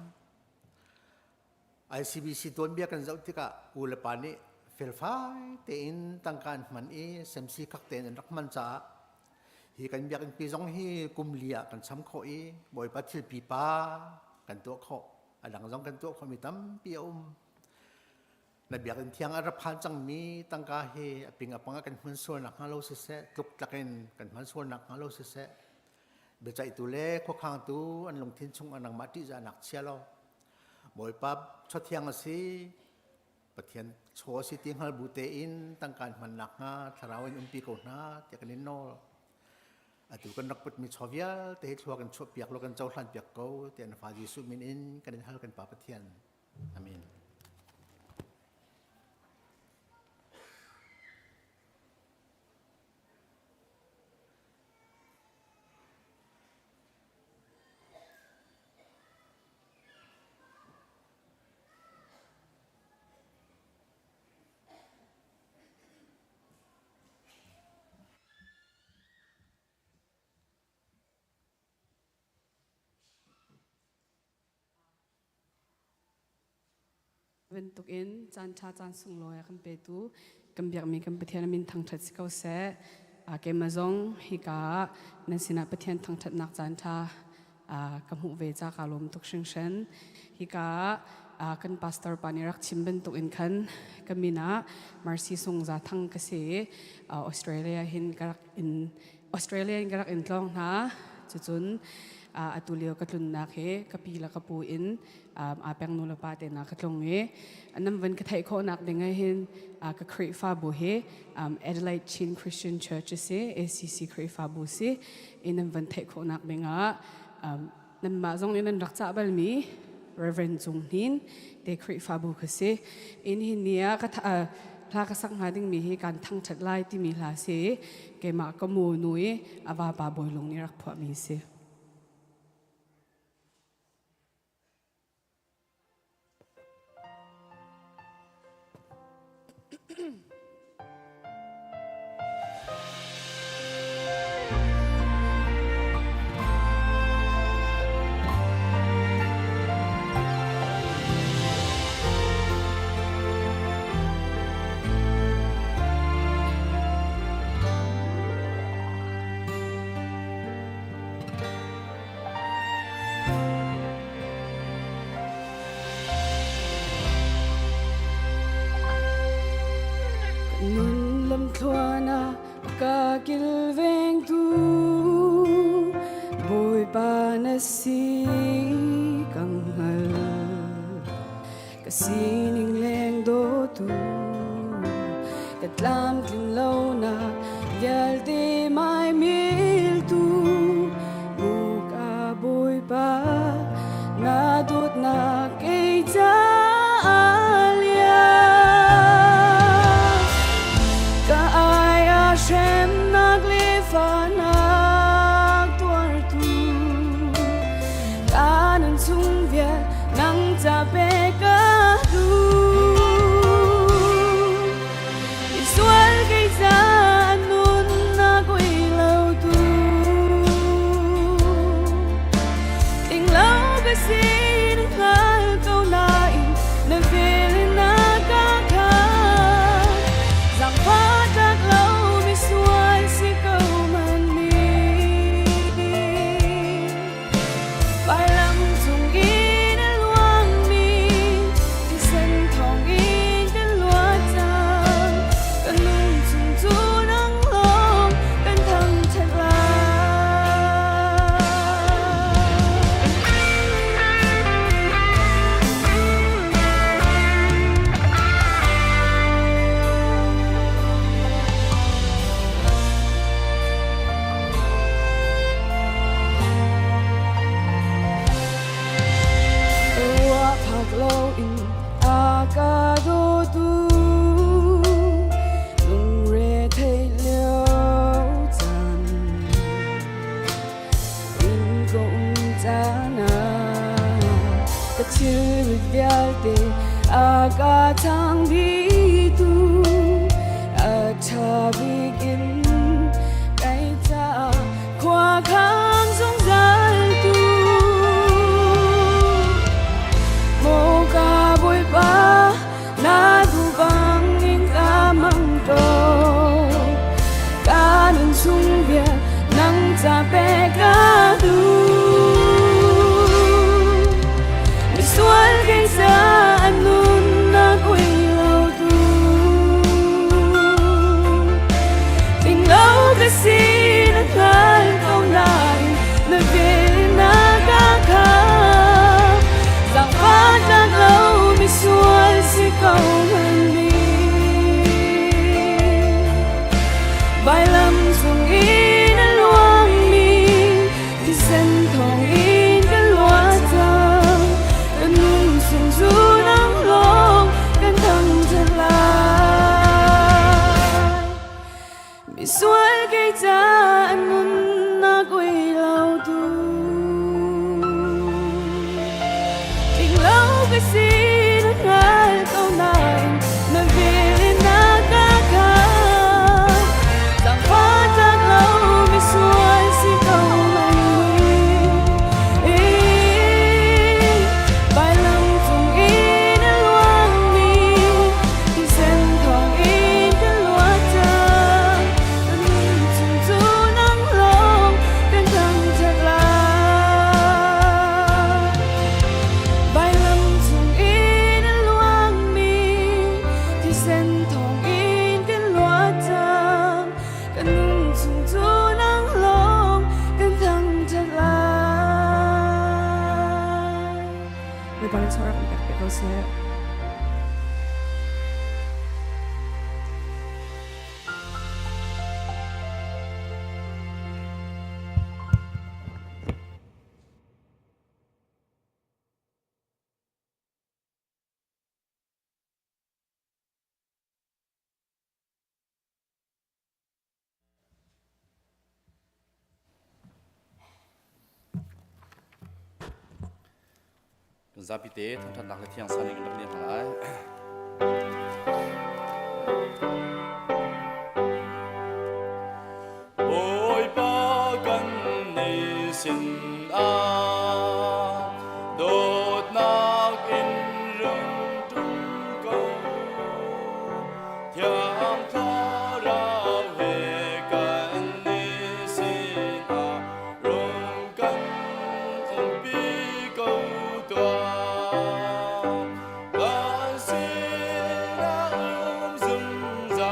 ICBC tuanbia kan zoh tikah u le pa nih felfai tein tangka an hman i semsi khak tein an rak hman caah hi kan biakinn pi zong hi kum li ah kan cham khawh i Bawipa thil pipa kan tuah khawh. A dang zong kan tuah khawhmi tampi a um. Na biakinn thiang a ra phan cangmi tangka hi a ping a pang ah kan hman sual nakhnga lo siseh, tluktlak in kan hman sual nakhnga lo siseh, biaceihtu le khuakhangtu an lungthin chung ah nangmah ṭihzahnak chia law, Bawipa chawthiang a si, Pathian chaw a si ti hngal bu tein tangka an hman nakhnga thlarau in umpi ko hna tiah kan in nawl. Atu kan rak putmi chaw vialte hi thlua kan chuahpiak law kan cohlanpiak ko tiah na fa Jesuh min in kan in hal kan Pa Pathian. Amen. Bantukin caan ṭha caan sunglawi a kan petu kan biakmi kan Pathian a min thangṭhat si ko seh. Keimah zong hika ah nan sinah Pathian thangṭhatnak caan ṭha ka hmuh ve ca kaa lawm tuk hringhran. Hika ah kan pastor pa nih rak chim bantuk in khan ka min ah Mercy Sung Za Thang ka si i Australia hin ka rak in Australia in ka rak in tlawng hna. Cucun atu lio ka tlunnak hi ka pi le ka pu in aa peng nu le pa te na ka tlung i nan van ka theih khawhnak ding ah hin ka Khrihfabu hi Adelaide Chin Christian Church a si ACC Khrihfabu si i nan van theih khawhnak ding ah nanmah zong nih nan rak cah balmi Reverend Cung Hnin te Khrihfabu kha si in hin ni ah ka hla ka sak hnga dingmi hi kan thangṭhat lai timi hla si keimah ka mu nu i a vapa Bawilung nih rak phuahmi si. Nun lamthluan ah ka kilvengtu Bawipa na si ka hngal ka sining leng dawtu ka tlamtlin lonak vialte mai miltu muka Bawipa na dawtnak kei ca lian. Loin a ka dawtu lungre theih lio caan in ka um caan ah ka thilrit vialte a ka chang dihtu a ṭha bik in kai caah khua khang zungzal tu. Maw ka Bawipa, na duh bangin ka mang ko. Ka nun chung vial nang ca pe ka duh. Misual kei ca nunnak ui lo tu. Tling lo ka si na hngal ko nain na vel na ka kham. Zaangfah tlak lo misual si ko hmanh Vailam cung in a luangmi thisen thawng in ka luat cang. Ka nun chung cu nang lawng kan thangṭhat lai. Misual kei ca nunnak ui lo tu. Tling lo ka si na hngal ko nain na vel in na ka kham. Zaangfah tlak lo misual si ko lai Vailam cung in a luangmi thisen thawng in ka luat cang. Ka nun chung cu nang lawng kan thangṭhat lai. Vailam cung in a luangmi thisen thawng in kan luat cang. Ka nun chung cu nang lawng kan thangṭhat lai. Bawipa nih chaw rak in pek pe ko seh. Kan zapi te thangṭhatnak le thiang san in kan rak lian hna lai. Bawipa kan ni sin ah dawtnak in rung ṭum ko. Thiang Thlarau he kan ni sinah rung kan umpi ko tuah. Kan sinah um zungzal.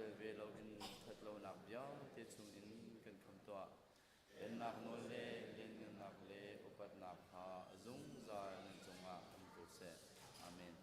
tel ve loin ṭhatlonak vialte chungin kan khamh tuah. Pennak nawl le lianngannak le upatnak kha a zungzal nan cungah um ko seh. Amen.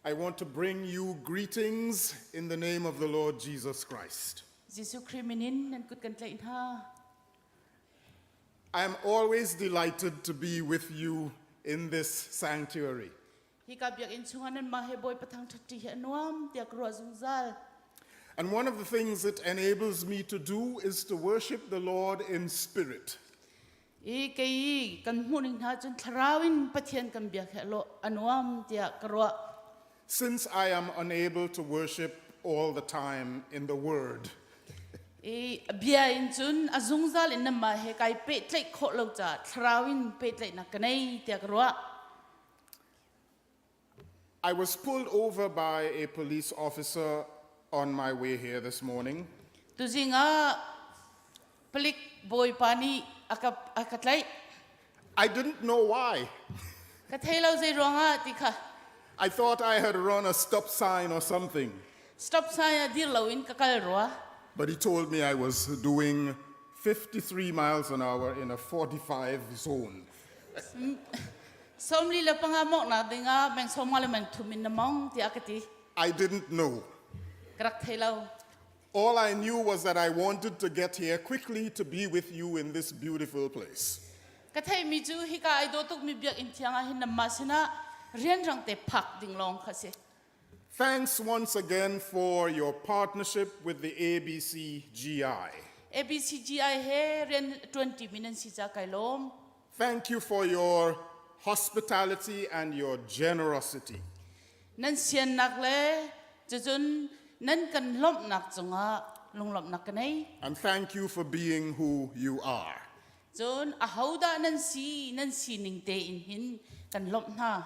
I want to bring you greetings in the name of the Lord Jesus Christ. Jesuh Khrih min in nan kut kan tlaih hna. I am always delighted to be with you in this sanctuary. Hika biakinn chungah nanmah he Bawipa thangṭhat hi a nuam tiah ka ruah zungzal. And one of the things it enables me to do is to worship the Lord in spirit. I kei kan hmuh ning hna cun thlarau in Pathian kan biak he lo a nuam tiah ka ruah. Since I am unable to worship all the time in the Word. I bia in cun a zungzal in nanmah he kai pehtlaih khawh lo caah thlarau in pehtlaihnak ka nei tiah ka ruah. I was pulled over by a police officer on my way here this morning. Tuzing ah palik bawipa nih a ka a ka tlaih. I didn't know why. Ka thei lo zei ruangah ti kha. I thought I had run a stop sign or something. Stop sign ah dir loin ka kal rua. But he told me I was doing 53 miles an hour in a 45 zone. Sawmli le panga mawknak dingah meng sawmnga le meng thum in na mong tiah ka ti. I didn't know. Ka rak thei lo. All I knew was that I wanted to get here quickly to be with you in this beautiful place. Ka theimi cu hika ai dawh tukmi biakinn thiang ah hin nanmah sinah rianrang te phak ding lawng kha si. Thanks once again for your partnership with the ABCGI. ABCGI he rian ṭuanṭi mi nan si ca kai lawm. Thank you for your hospitality and your generosity. Nan siannak le cucun nan kan lawmhnak cungah lunglawmhnak ka nei. And thank you for being who you are. Cun ahodah nan si nan sining tein hin kan lawmh hna.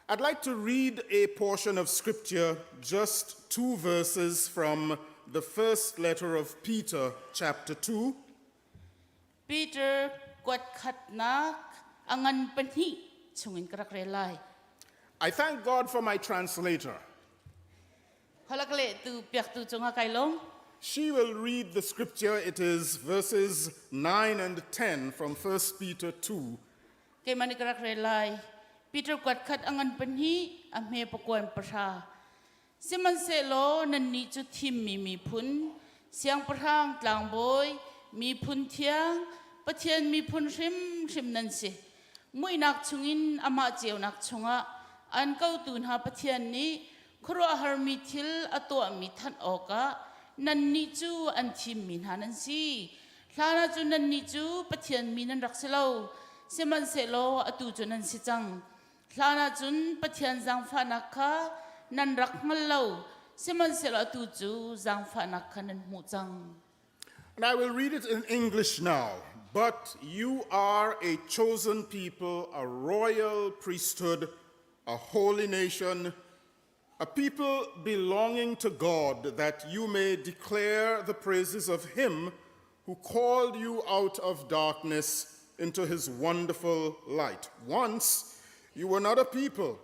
I'd like to read a portion of scripture, just two verses from the first letter of Peter, chapter 2. Peter kuat khatnak a ngan pahnih chungin ka rak rel lai. I thank God for my translator. Holak le tu piaktu cungah kai lawm. She will read the scripture. It is verses 9 and 10 from 1 Peter 2. Keimah nih ka rak rel lai. Peter kuat khat a ngan pahnih, a hme pakuan pahra. Sihmanhsehlaw nannih cu thimmi miphun, siangpahrang tlangbawi, miphun thiang, Pathian miphun hrimhrim nan si. Muihnak chungin amah ceunak chungah an kotu hna Pathian nih khuaruahharmi thil a tuahmi thanh awkah nannih cu an thimmi hna nan si. Hlan ah cun nannih cu Pathian mi nan rak si lo, sihmanhsehlaw atu cu nan si cang. Hlan ah cun Pathian zaangfahnak kha nan rak hngal lo, sihmanhsehlaw atu cu zaangfahnak kha nan hmuh cang. And I will read it in English now. But you are a chosen people, a royal priesthood, a holy nation, a people belonging to God, that you may declare the praises of him who called you out of darkness into his wonderful light. Once you were not a people,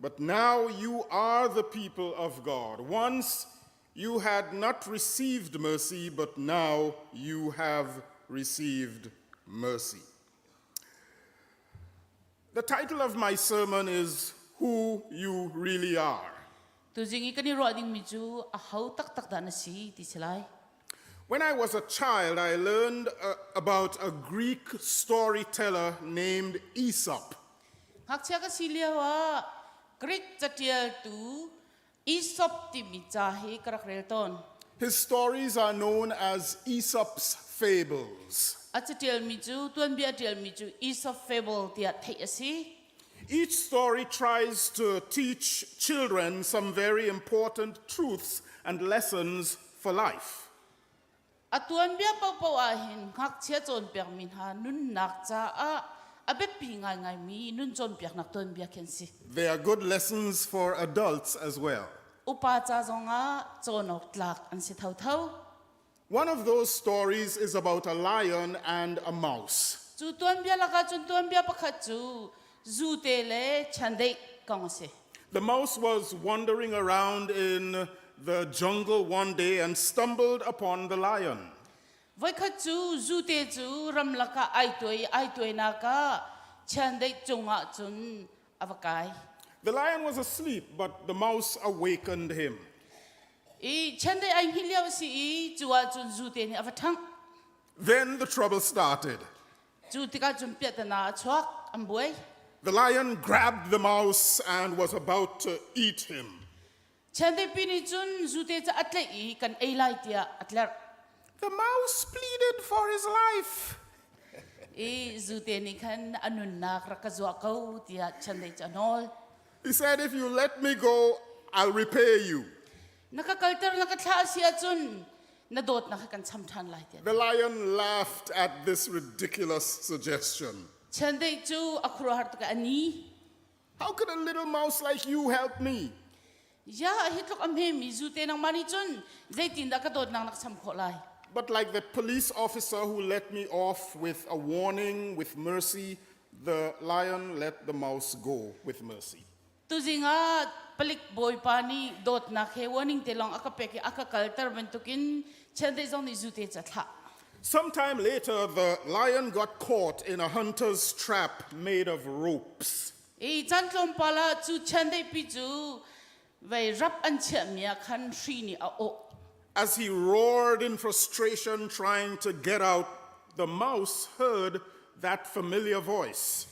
but now you are the people of God. Once you had not received mercy, but now you have received mercy. The title of my sermon is Who You Really Are. Tuzing i kan i ruah dingmi cu a ho taktak dah na si ti si lai. When I was a child, I learned about a Greek storyteller named Aesop. Ngakchia ka si lio ah Greek catialtu Aesop timi ca hi ka rak rel tawn. His stories are known as Aesop's fables. A catialmi cu tuanbia a tialmi cu Aesop fable tiah theih a si. Each story tries to teach children some very important truths and lessons for life. A tuanbia paohpaoh ahhin ngakchia cawnpiakmi hna nunnak caah a biapi ngaingaimi nun cawnpiaknak tuanbia khi an si. They are good lessons for adults as well. Upa ca zongah cawn awk tlak an si thotho. One of those stories is about a lion and a mouse. Cu tuanbia lakah cun tuanbia pakhat cu zute le chiandeih kong a si. The mouse was wandering around in the jungle one day and stumbled upon the lion. Voikhat cu zute cu ramlak ah ai tuai ai tuainak ah chiandeih cungah cun a va kai. The lion was asleep, but the mouse awakened him. I chiandeih ai hngilh lio a si i cu ah cun zute nih a va ṭhangh. Then the trouble started. Cu tikah cun piahtana a chuak, an buai. The lion grabbed the mouse and was about to eat him. Chiandeihpi nih cun zute cu a tlaih i kan ei lai tiah a tlerh. The mouse pleaded for his life. I zute nih khan a nunnak rak ka zuah ko tiah chiandeih cu a nawl. He said, If you let me go, I'll repay you. Na ka kalter na ka thlah a si ahcun na dawtnak hi kan cham ṭhan lai tiah. The lion laughed at this ridiculous suggestion. Chiandeih cu a khuaruahhar tuk i a ni. How could a little mouse like you help me? Ya hi tluk a hmemi zute nangmah nih cun zeitindah ka dawtnak na ka cham khawh lai? But like the police officer who let me off with a warning with mercy, the lion let the mouse go with mercy. Tuzing ah palik bawipa nih dawtnak he warning te lawng a ka pek i a ka kalter bantukin chiandeih zong nih zute cu a thlah. Sometime later, the lion got caught in a hunter's trap made of ropes. I caan tlawmpal ah cu chiandeihpi cu vei rap an chiahmi ah khan hri nih a awh. As he roared in frustration trying to get out, the mouse heard that familiar voice.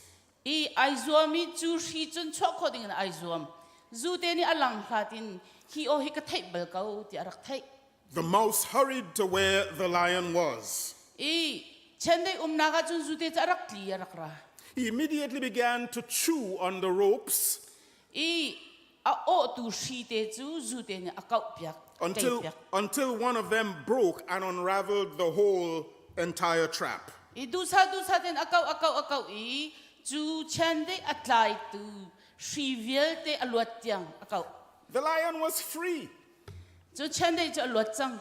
I ai zuam i cu hri cun chuah khawh dingin ai zuam. Zute nih a lang hlat in hi aw hi ka theih bal ko tiah a rak theih. The mouse hurried to where the lion was. I chiandeih umnak ah cun zute cu a rak tli a rak ra. He immediately began to chew on the ropes. I a awhtu hri te cu zute nih a kauhpiak, Until, ṭeipiak. until one of them broke and unraveled the whole entire trap. I duhsah duhsah tein a kauh a kauh a kauh i cu chiandeih a tlaitu hri vialte a luat tiang a kauh. The lion was free. Cu chiandeih cu a luat cang.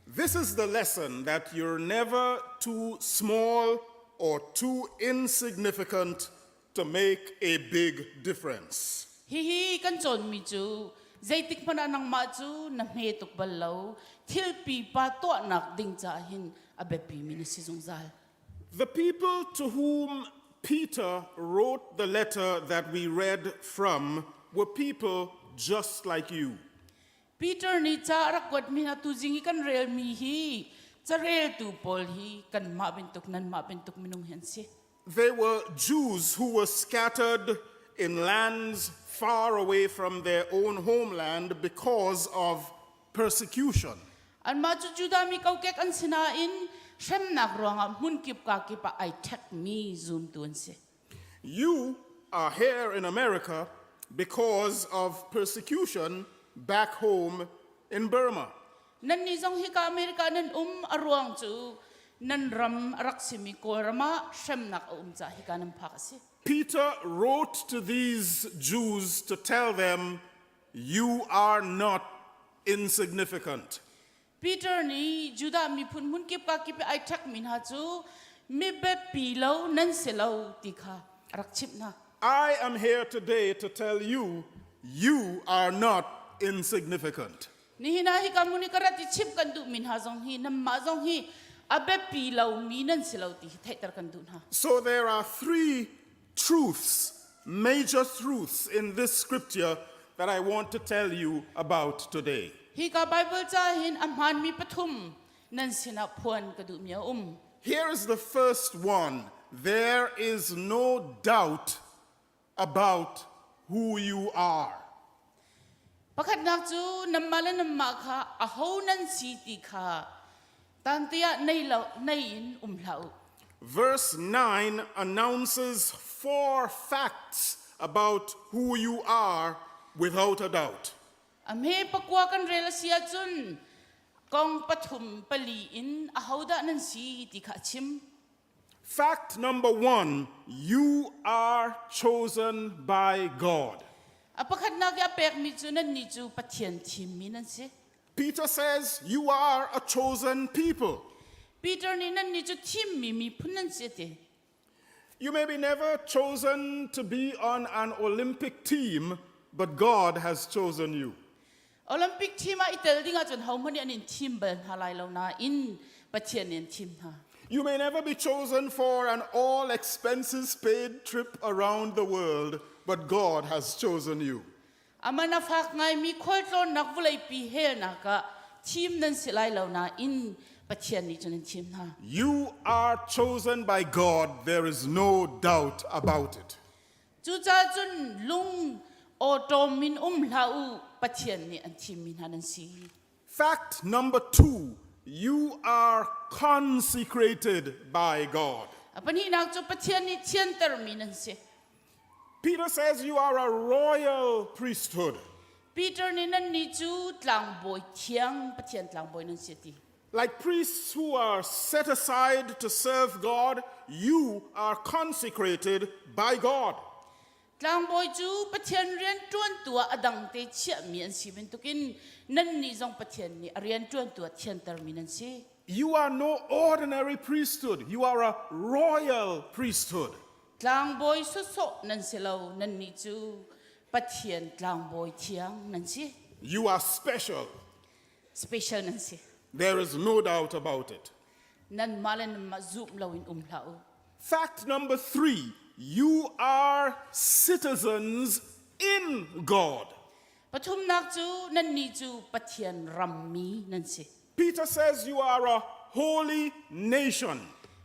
This is the lesson that you're never too small or too insignificant to make a big difference. Hihi kan cawnmi cu zeitik hmanh ah nangmah cu na hme tuk bal lo thil pipa tuahnak ding caah hin a biapimi na si zungzal. The people to whom Peter wrote the letter that we read from were people just like you. Peter nih ca a rak kuatmi hna tuzing i kan relmi hi careltu pawl hi kanmah bantuk nanmah bantuk minung hi an si. They were Jews who were scattered in lands far away from their own homeland because of persecution. Anmah cu Judah mi kokek an si nain hremnak ruangah hmunkip kakip ah ai ṭhekmi zumtu an si. You are here in America because of persecution back home in Burma. Nannih zong hika America nan um a ruang cu nan ram a rak simi Kawlram ah hremnak a um caah hika nan phak a si. Peter wrote to these Jews to tell them, You are not insignificant. Peter nih Judah miphun hmunkip ka kip i ai ṭhekmi hna cu mi biapi lo nan si lo ti kha a rak chimh hna. I am here today to tell you, you are not insignificant. Nihin ah hika hmun i ka rat i chimh kan duhmi hna zong hi nanmah zong hi a biapi lomi nan si lo ti hi theihter kan duh hna. So there are three truths, major truths in this scripture that I want to tell you about today. Hika Bible ca hin a hmaanmi pathum nan sinah phuan ka duhmi a um. Here is the first one. There is no doubt about who you are. Pakhatnak cu nanmah le nanmah kha aho nan si ti kha tantiah nei lo nei in um hlah u. Verse 9 announces four facts about who you are without a doubt. A hme pakua kan rel a si ahcun kong pathum pali in ahodah nan si ti kha a chim. Fact number one, you are chosen by God. A pakhatnak i a pekmi cu nannih cu Pathian thimmi nan si. Peter says you are a chosen people. Peter nih nannih cu thimmi miphun nan si a ti. You may be never chosen to be on an Olympic team, but God has chosen you. Olympic team ah i tel ding ahcun hohmanh nih an in thim bal hna lai lo nain Pathian nih an thim hna. You may never be chosen for an all expenses paid trip around the world, but God has chosen you. Aman a fak ngaimi khualtlawnnak vawleipi helnak ah thim nan si lai lo nain Pathian nih cun an thim hna. You are chosen by God, there is no doubt about it. Cucaah cun lung awṭawm in um hlah u, Pathian nih an thimmi hna nan si. Fact number two, you are consecrated by God. A pahnihnak cu Pathian nih thiantermi nan si. Peter says you are a royal priesthood. Peter nih nannih cu tlangbawi thiang Pathian tlangbawi nan si a ti. Like priests who are set aside to serve God, you are consecrated by God. Tlangbawi cu Pathian rian ṭuantu ah a dangte chiahmi an si bantukin nannih zong Pathian nih a rian ṭuantu ah thiantermi nan si. You are no ordinary priesthood, you are a royal priesthood. Tlangbawi sawsawh nan si lo, nannih cu Pathian tlangbawi thiang nan si. You are special. Special nan si. There is no doubt about it. Nanmah le nanmah zumh loin um hlah u. Fact number three you are citizens in God. Pathumnak cu nannih cu Pathian rammi nan si. Peter says you are a holy nation.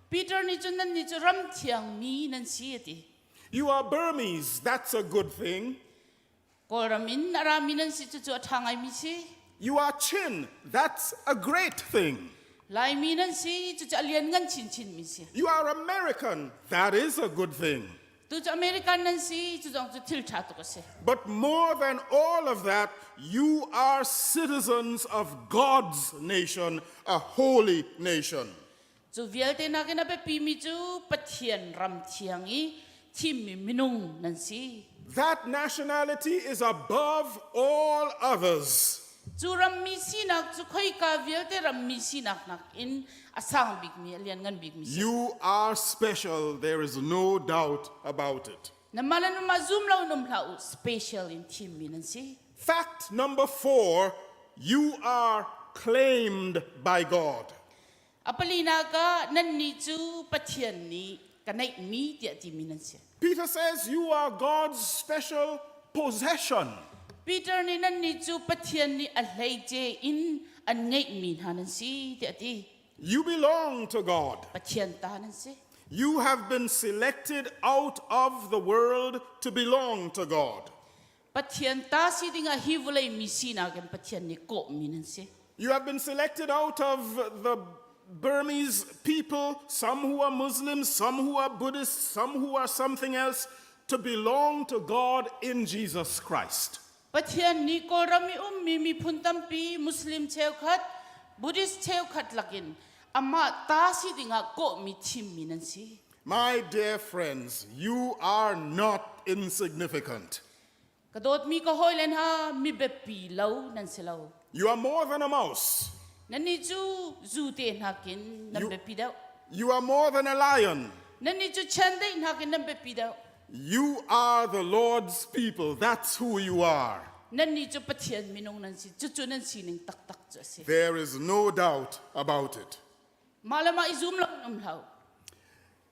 Peter nih cun nannih cu ram thiangmi nan si a ti. You are Burmese, that's a good thing. Kawlram in a rami nan si cucu a ṭha ngaimi si. You are Chin, that's a great thing. Laimi nan si cucu a lianngan chinchinmi si. You are American, that is a good thing. Tu cu American nan si cu zong cu thil ṭha tuk a si. But more than all of that, you are citizens of God's nation, a holy nation. Cu vialte nakin a biapimi cu Pathian ram thiang i thimmi minung nan si. That nationality is above all others. Cu rammi sinak cu khoika vialte rammi sinak nakin a sang bikmi, a lianngan bikmi si. You are special, there is no doubt about it. Namah le namah zum lo in um hlah u, special in thimmi nan si. Fact number four you are claimed by God. A palinak ah nannih cu Pathian nih ka neihmi tiah timi nan si. Peter says you are God's special possession. Peter nih nannih cu Pathian nih a hleice in an ngeihmi hna nan si tiah a ti. You belong to God. Pathian ta nan si. You have been selected out of the world to belong to God. Pathian ta si dingah hi vawlei mi sinak in Pathian nih kawhmi nan si. You have been selected out of the Burmese people, some who are Muslims, some who are Buddhists, some who are something else, to belong to God in Jesus Christ. Pathian nih Kawlram i ummi miphun tampi Muslim cheukhat, Buddhist cheukhat lakin amah ta si dingah kawhmi thimmi nan si. My dear friends, you are not insignificant. Ka dawtmi ka hawile hna, mi biapi lo nan si lo. You are more than a mouse. Nannih cu zute nakin nan biapi deuh. You are more than a lion. Nannih cu chiandeih nakin nan biapi deuh. You are the Lord's people. That's who you are. Nannih cu Pathian minung nan si. Cucu nan sining taktak cu a si. There is no doubt about it. Mah le mah i zum lo in um hlah.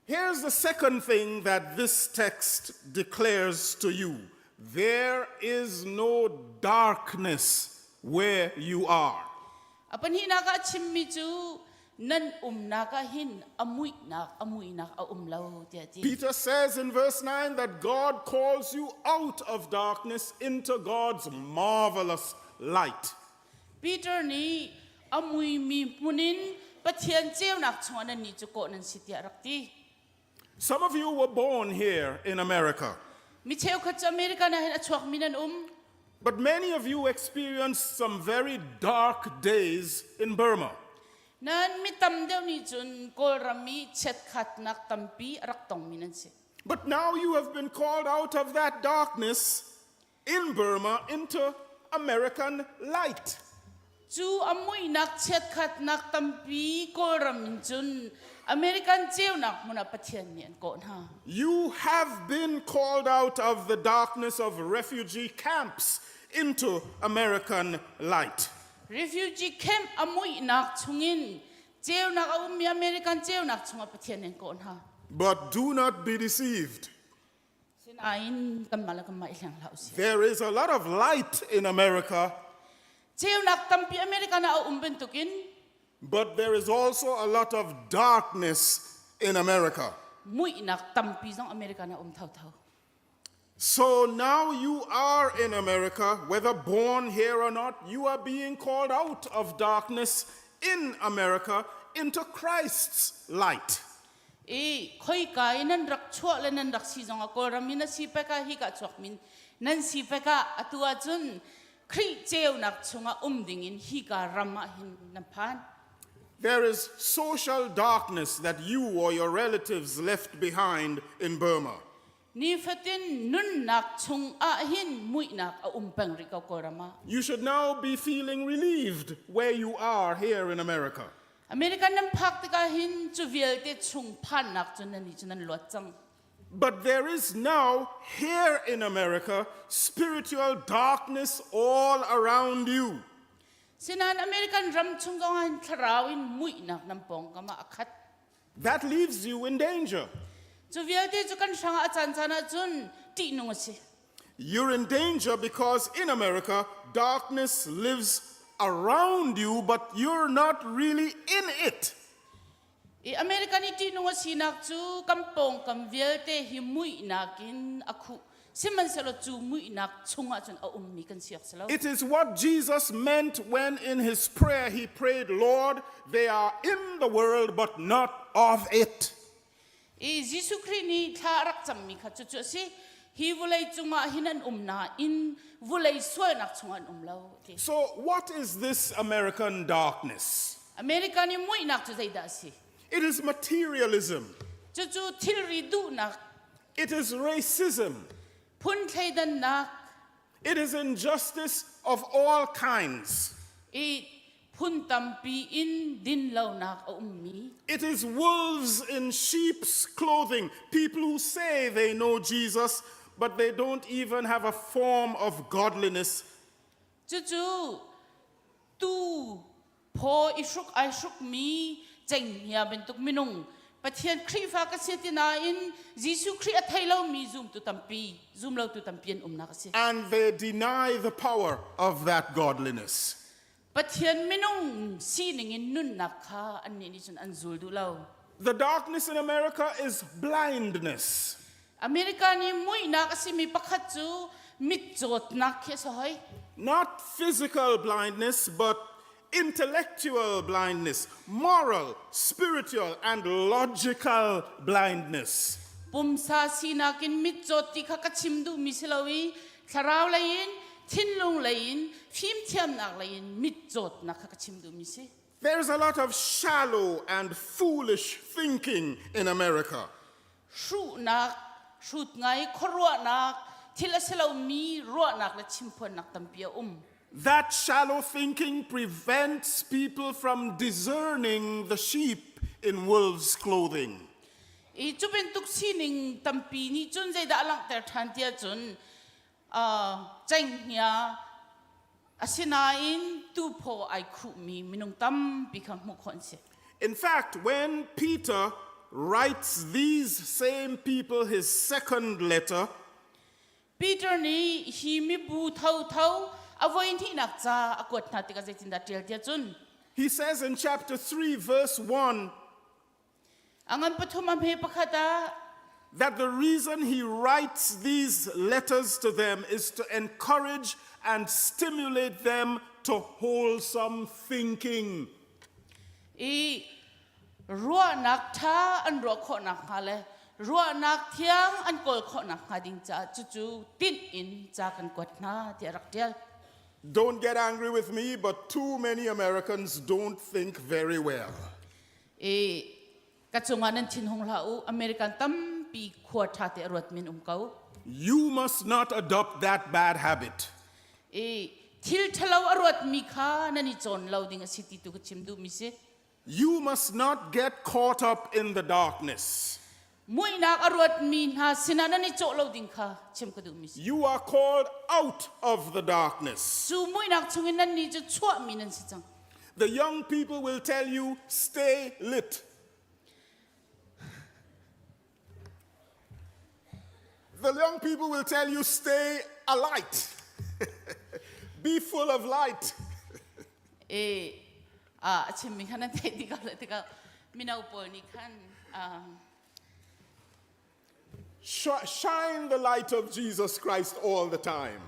Here's the second thing that this text declares to you there is no darkness where you are. A pahnihnak ah chimmi cu nan umnak ah hin a muihnak a muihnak a um lo tiah ti. Peter says in verse 9 that God calls you out of darkness into God's marvelous light. Peter nih a muimi hmun in Pathian ceunak chungah nannih cu kawh nan si tiah rak ti. Some of you were born here in America. Mi cheukhat cu American ah hin a chuakmi nan um. But many of you experienced some very dark days in Burma. Nan mi tam deuh nih cun Kawlram i chiatkhatnak tampi a rak tongmi nan si. But now you have been called out of that darkness in Burma into American light. Cu a muihnak chiatkhatnak tampi Kawlram in cun American ceunak hmun ah Pathian nih an kawh hna. You have been called out of the darkness of refugee camps into American light. Refugee camp a muihnak chungin ceunak a ummi American ceunak chungah Pathian nih an kawh hna. But do not be deceived. Sinain kanmah le kanmah i hleng hlah usih. There is a lot of light in America. Ceunak tampi American ah a um bantukin But there is also a lot of darkness in America. Muihnak tampi zong American ah um thotho. So now you are in America, whether born here or not, you are being called out of darkness in America into Christ's light. I khoika i nan rak chuah le nan rak si zongah Kawlram in a si pek ah hika chuak min nan si pek ah atu ahcun Khrih ceunak chungah um dingin hika ram ah hin nan phan. There is social darkness that you or your relatives left behind in Burma. Nifatin nunnak chung ah hin muihnak a um peng rih ko Kawlram ah. You should now be feeling relieved where you are here in America. American nan phak tikah hin cu vialte chung phannak cu nan cu nan luat cang. But there is now here in America spiritual darkness all around you. Sinain American ram chung zong ah hin thlarau in muihnak nan pawng kam ah a khat. That leaves you in danger. Cu vialte cu kan hrangah a caan caan ahcun ṭihnung a si. You're in danger because in America, darkness lives around you, but you're not really in it. I American i ṭihnung a sinak cu kan pawngkam vialte hi muihnak in a khuh. Sihmanhsehlaw cu muihnak chungah cun a ummi kan si awk si lo. It is what Jesus meant when in his prayer he prayed, Lord, they are in the world but not of it. I Jesuh Khrih nih thla a rak cammi kha cucu a si. Hi vawlei cungah hin an um nain vawlei sualnak chungah an um lo. Ti. So, what is this American darkness? American i muihnak cu zeidah a si? It is materialism. Cucu thilri duhnak. It is racism. Phun thleidannak. It is injustice of all kinds. I phun tampi in dinlonak a ummi. It is wolves in sheep's clothing, people who say they know Jesus, but they don't even have a form of godliness. Cucu tu phaw i hruk ai hrukmi cenghngia bantuk minung Pathian Khrihfa ka si ti nain Jesuh Khrih a thei lomi zumtu tampi zumlotu tampi an umnak a si. And they deny the power of that godliness. Pathian minung sining in nunnak kha annih nih cun an zul duh lo. The darkness in America is blindness. America nih muihnak a simi pakhat cu mitcawtnak khi a si hoi. Not physical blindness, but intellectual blindness, moral, spiritual, and logical blindness. Pumsa sinak in mitcawt ti kha ka chim duhmi si lo i thlarau lei in, thinlung lei in, fimthiamnak lei in mitcawtnak kha ka chim duhmi si. There's a lot of shallow and foolish thinking in America. Hruhnak, hrut ngai khuaruahnak, thil a si lomi ruahnak le chimphuannak tampi a um. That shallow thinking prevents people from discerning the sheep in wolves' clothing. I cu bantuk sining tampi nih cun zeidah a langhter ṭhan tiah cun cenghngia asinain tuphaw ai khuhmi minung tampi kha hmuh khawh an si. In fact, when Peter writes these same people his second letter, Peter nih hi mibu thotho a voi hnihnak ca a kuat hna tikah zeitindah ṭial tiah cun he says in chapter 3 verse 1 a ngan pathum a hme pakhat ah that the reason he writes these letters to them is to encourage and stimulate them to wholesome thinking. I ruahnak ṭha an ruah khawh nakhnga le Ruahnak thiang an kawl khawhnak hnga ding caah cucu tinh in ca kan kuat hna tiah rak ṭial. Don't get angry with me, but too many Americans don't think very well. I ka cungah nan thin hung hlah u American tampi khua ṭha te a ruat min um ko. You must not adopt that bad habit. I thil ṭhalo a ruatmi kha nan i cawn lo ding a si ti tu ka chim duhmi si. You must not get caught up in the darkness. Muihnak a ruatmi hna sinah nan i cawh lo ding kha chim ka duhmi si. You are called out of the darkness. Cu muihnak chungin nan nih cu chuahmi nan si cang. The young people will tell you, stay lit. The young people will tell you, stay alight. Be full of light. E a chimmi khan an theih tikah le tikah mino pawl nih khan Shine the light of Jesus Christ all the time.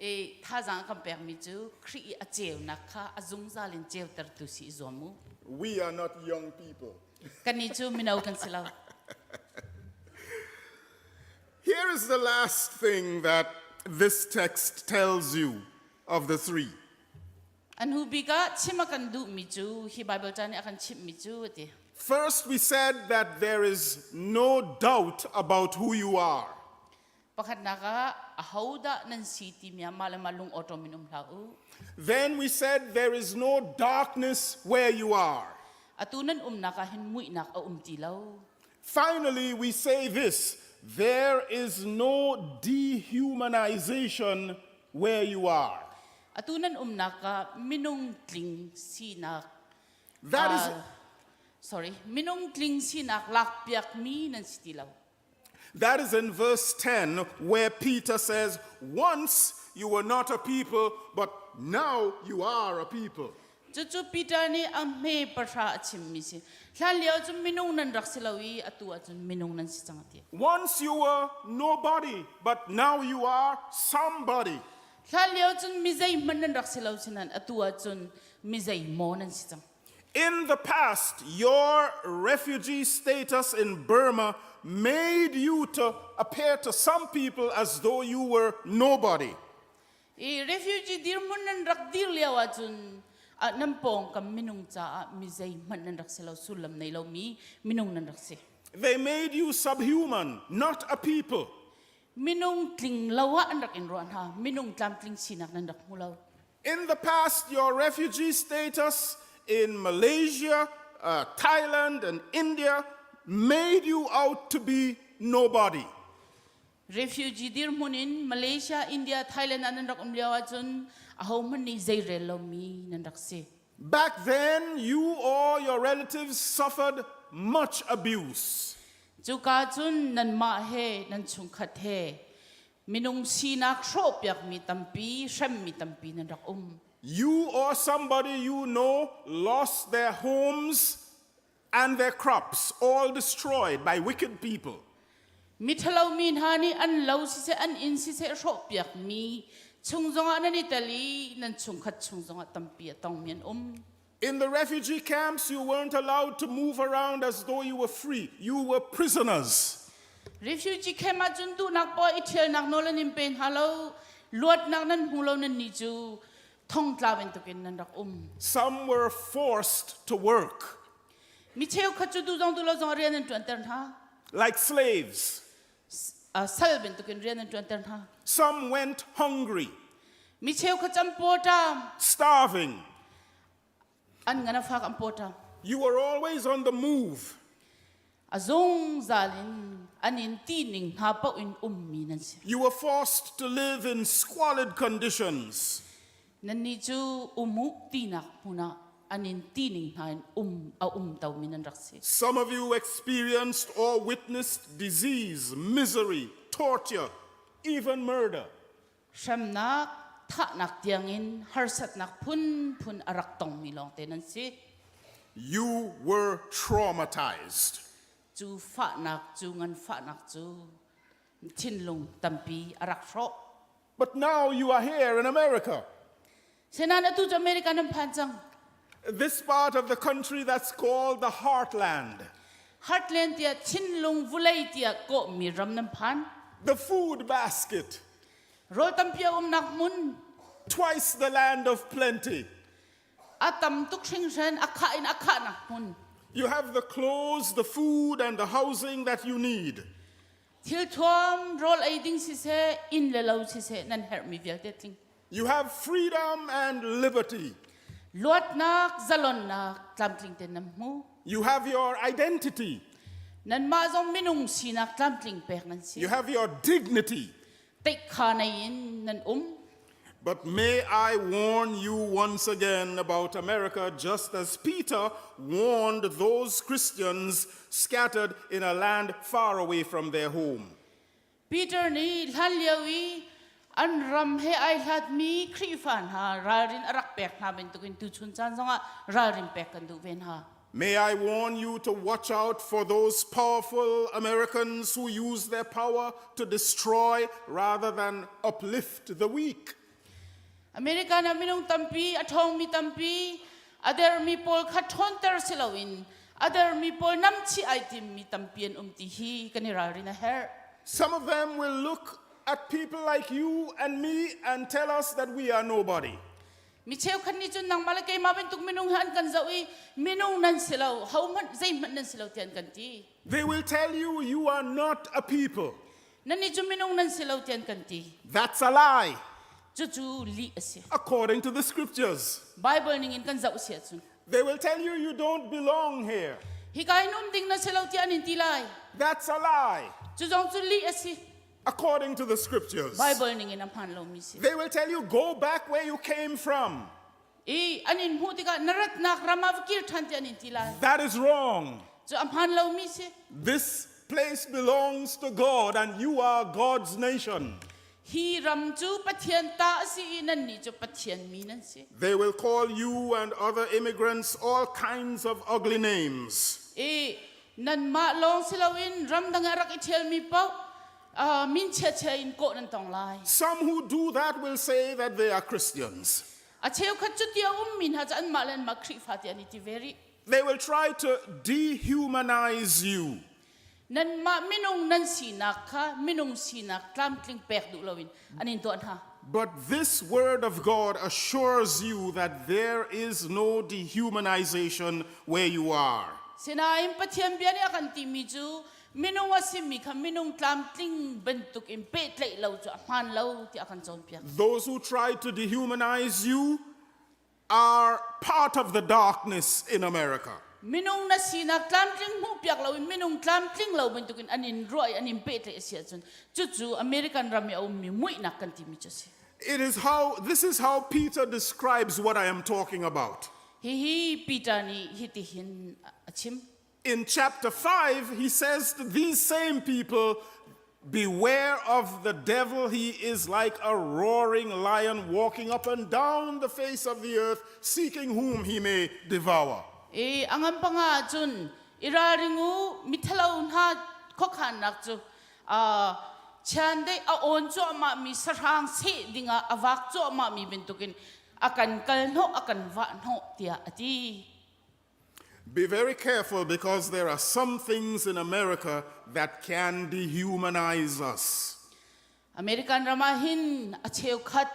E thazaang kan pekmi cu Khrih i a ceunak kha a zungzal in ceutertu si i zuam u. We are not young people. Kannih cu mino kan si lo. Here is the last thing that this text tells you of the three. An hu bik ah chim a kan duhmi cu hi Bible ca nih a kan chimhmi cu a ti. First, we said that there is no doubt about who you are. Pakhatnak ah ahodah nan si timi ah mah le mah lung awṭawm in um hlah u. Then we said there is no darkness where you are. Atu nan umnak ah hin muihnak a um ti lo. Finally, we say this there is no dehumanization where you are. Atu nan umnak ah minung tling sinak That is, sorry minung tling sinak lakpiakmi nan si ti lo. That is in verse 10, where Peter says, Once you were not a people, but now you are a people. Cucu Peter nih a hme pahra a chimmi si. Hlan lio cu minung nan rak si lo i atu ahcun minung nan si cang a ti. Once you were nobody, but now you are somebody. Hlan lio cun mi zeihmanh nan rak si lo sinan atu ahcun mi zeimaw nan si cang. In the past, your refugee status in Burma made you to appear to some people as though you were nobody. I refugee dirhmun nan rak dir lio ahcun nan pawngkam minung caah mi zeihmanh nan rak si lo sullam nei lomi minung nan rak si. They made you subhuman, not a people. Minung tling lo ah an rak in ruah hna. Minung tlamtling sinak nan rak hmu lo. In the past, your refugee status in Malaysia, Thailand, and India made you out to be nobody. Refugee dirhmun in Malaysia, India, Thailand ah nan rak um lio ahcun ahohmanh nih zeirel lomi nan rak si. Back then, you or your relatives suffered much abuse. Cuka cun nanmah he nan chungkhat he minung sinak hrawhpiakmi tampi, hremmi tampi nan rak um. You or somebody you know lost their homes and their crops, all destroyed by wicked people. Miṭhalo mi hna nih an lo siseh an inn siseh hrawhpiakmi chung zongah nan i tel i nan chungkhat chung zongah tampi a tongmi an um. In the refugee camps, you weren't allowed to move around as though you were free. You were prisoners. Refugee camp ah cun duhnak poah i ṭhialnak nawl an in pe hna lo. Luatnak nan hmu lo nan nih cu thongtla bantukin nan rak um. Some were forced to work. Mi cheukhat cu duh zong duh lo zong rian an ṭuanter hna. Like slaves. Sal bantukin rian an ṭuanter hna. Some went hungry. Mi cheukhat cu an paw ṭam. Starving. An ngan a fak an paw ṭam. You were always on the move. A zungzal in an in tining hna paoh in ummi nan si. You were forced to live in squalid conditions. Nannih cu um u tinak hmun ah an in tining hna in um a um tomi nan rak si. Some of you experienced or witnessed disease, misery, torture, even murder. Hremnak, thahnak tiangin harsatnak phunphun a rak tongmi lawngte nan si. You were traumatized. Cu fahnak cu nganfahnak cu thinlung tampi a rak hrawh. But now you are here in America. Senan atu cu America nan phan cang. This part of the country that's called the heartland. Heartland tiah thinlung vulei tiah kawhmi ram nan phan. The food basket. Rawl tampi a umnak hmun. Twice the land of plenty. A tam tuk hringhran a khah in a khahnak hmun. You have the clothes, the food, and the housing that you need. Thil thuam rawl ei ding siseh, inn le lo siseh nan herhmi vialte tling. You have freedom and liberty. Luatnak, zalonnak tlamtling te nan hmu. You have your identity. Nanmah zong minung sinak tlamtling pek nan si. You have your dignity. Teikha nei in nan um. But may I warn you once again about America, just as Peter warned those Christians scattered in a land far away from their home. Peter nih hlanlio i an ram he ai hlatmi Khrihfa hna ralrin a rak pek hna bantukin tuchun caan zongah ralrin pek kan duh ve hna. May I warn you to watch out for those powerful Americans who use their power to destroy rather than uplift the weak. American ah minung tampi, a ṭhawngmi tampi, a dermi pawl kha ṭhawnter si loin a dermi pawl namchih ai timmi tampi an um ti hi kan i ralrin a herh. Some of them will look at people like you and me and tell us that we are nobody. Mi cheukhat nih cun nangmah le keimah bantuk minung hi an kan zoh i minung nan si lo, hohmanh zeihmanh nan si lo tiah an kan ti. They will tell you you are not a people. Nannih cu minung nan si lo tiah an kan ti. That's a lie. Cucu lih a si. According to the scriptures. Bible ning in kan zoh si ahcun. They will tell you you don't belong here. Hika hin um ding na si lo tiah an in ti lai. That's a lie. Cu zong cu lih a si. According to the scriptures. Bible ning in a hmaan lomi si. They will tell you go back where you came from. I an in hmuh tikah na ratnak ram ah va kir ṭhan tiah an in ti lai. That is wrong. Cu a hmaan lomi si. This place belongs to God and you are God's nation. Hi ram cu Pathian ta a si i nannih cu Pathian mi nan si. They will call you and other immigrants all kinds of ugly names. I nanmah lawng si loin ramdang ah rak i ṭhialmi paoh uh, min chia in kawh nan tong lai. Some who do that will say that they are Christians. A cheukhat cu tia ummi hna cu anmah le anmah Khrihfa ti an i ti ve rih. They will try to dehumanize you. Nanmah minung nan sinak kha minung sinak tlamtling pek duh loin an in tuah hna. But this word of God assures you that there is no dehumanization where you are. Sinain Pathian bia nih a kan timi cu minung a simi kha minung tlamtling bantuk in pehtlaih lo cu a hmaan lo tiah a kan cawnpiak. Those who try to dehumanize you are part of the darkness in America. Minung na sinak tlamtling hmuhpiak loin minung tlamtling lo bantukin an in ruah i an in pehtlaih a si ahcun cucu American ram i a ummi muihnak kan timi cu a si. It is how this is how Peter describes what I am talking about. Hihi Peter nih hitihin a chim. In chapter 5, he says to these same people, Beware of the devil, he is like a roaring lion walking up and down the face of the earth, seeking whom he may devour. I angam panga cun i ralring u mithalo hna khuakhannak cu chiandeih a awn cuahmah mi sahrang seh dingah a vak cuahmah mi bantukin a kan kal hnawh a kan vah hnawh tiah a ti. Be very careful because there are some things in America that can dehumanize us. American ram ah hin a cheukhat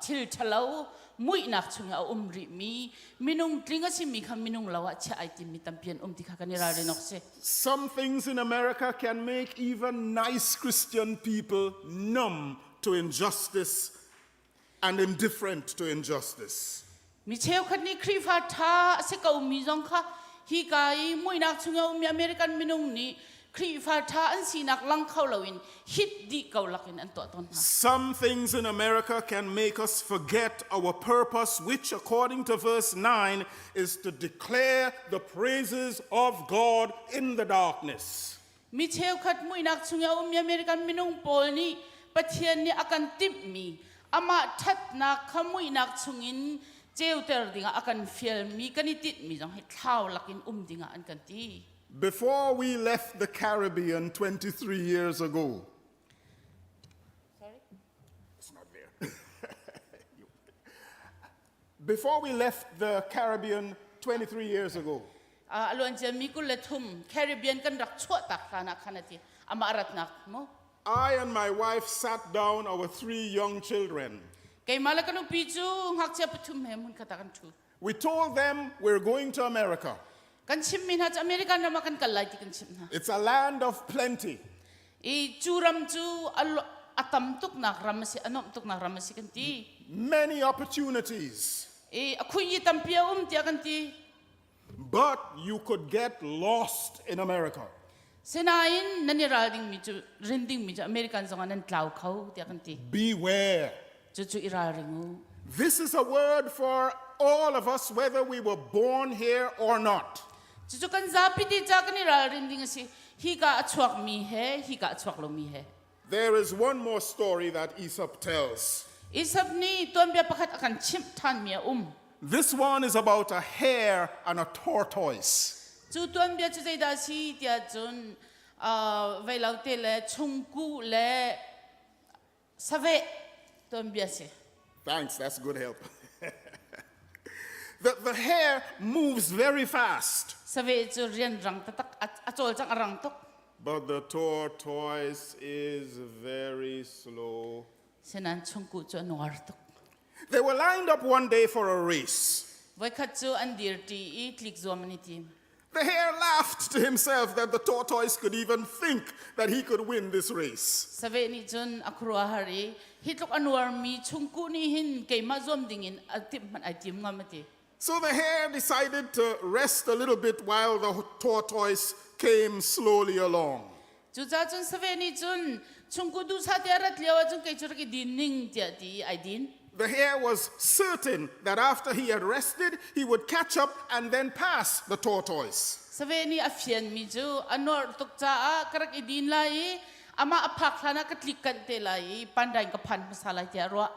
thil ṭhalo muihnak chungah a um rihmi minung tling a simi kha minung lo ah chiah ai timmi tampi an um ti kha kan i ralrin awk si. Some things in America can make even nice Christian people numb to injustice and indifferent to injustice. Mi cheukhat nih Khrihfa ṭha a si komi zong kha hika i muihnak chung a ummi American minung nih Khrihfa ṭha an sinak lang kho loin hit dih ko lakin an tuah tawn hna. Some things in America can make us forget our purpose, which, according to verse 9, is to declare the praises of God in the darkness. Mi cheukhat muihnak chung a ummi American minung pawl nih Pathian nih a kan timhmi amah ṭhatnak kha muihnak chungin ceuter dingah a kan fialmi kan i tinhmi zong hi thlau lakin um dingah an kan ti. Before we left the Caribbean 23 years ago, Sorry? It's not there. Before we left the Caribbean 23 years ago. A luancia mi 23 Caribbean kan rak chuah tak hlan ah khan a ti. Amah ratnak mu. I and my wife sat down our three young children. Keimah le ka nupi cu ngakchia pathum he hmun khat ah kan ṭhu. We told them we're going to America. Kan chimmi hna cu American ram ah kan kal lai ti kan chimh hna. It's a land of plenty. I cu ram cu a tam tuknak ram a si, a nuamh tuknak ram a si kan ti. Many opportunities. I a khui tampi a um tiah kan ti. But you could get lost in America. Sinain nan i ral dingmi cu rin dingmi cu American zongah nan tlau kho tiah kan ti. Beware. Cucu i ralring u. This is a word for all of us whether we were born here or not. Cucu kan zapi ti ca kan i ralrin ding a si. Hika a chuakmi he, hika a chuak lomi he. There is one more story that Aesop tells. Aesop nih tuanbia pakhat a kan chimh ṭhanmi a um. This one is about a hare and a tortoise. Cu tuanbia cu zeidah a si tiah cun uh, veilote le chungkuh le saveh tuanbia si. Thanks, that's good help. the, the hare moves very fast. Saveh cu rian rang taktak a cawlcang a rang tuk. But the tortoise is very slow. Sinan chungkuh cu a nuar tuk. They were lined up one day for a race. Voikhat cu an dirṭi i tlik zuam an i tim. The hare laughed to himself that the tortoise could even think that he could win this race. Saveh nih cun a khuaruahhar i hi tluk a nuarmi chungkuh nih hin keimah zuam dingin a timh hmanh ai tim ngam a ti. So the hare decided to rest a little bit while the tortoise came slowly along. Cucaah cun saveh nih cun chungkuh duhsah te a rat lio ahcun kei cu rak i din ning tiah ti i ai din. The hare was certain that after he had rested, he would catch up and then pass the tortoise. Saveh nih a fianmi cu a nuarh tuk caah ka rak i din lai i amah a phak hlan ah ka tlik kanh te lai i pandain ka phan hmasa lai tiah a ruah.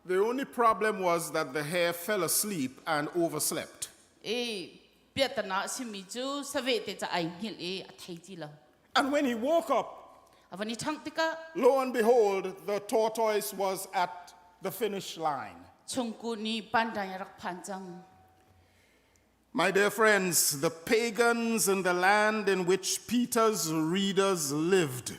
The only problem was that the hare fell asleep and overslept. I piahtana a simi cu saveh te ca ai hngilh i a thei ti lo. And when he woke up, A van i ṭhangh tikah lo and behold, the tortoise was at the finish line. chungkuh nih pandain a rak phan cang. My dear friends, the pagans in the land in which Peter's readers lived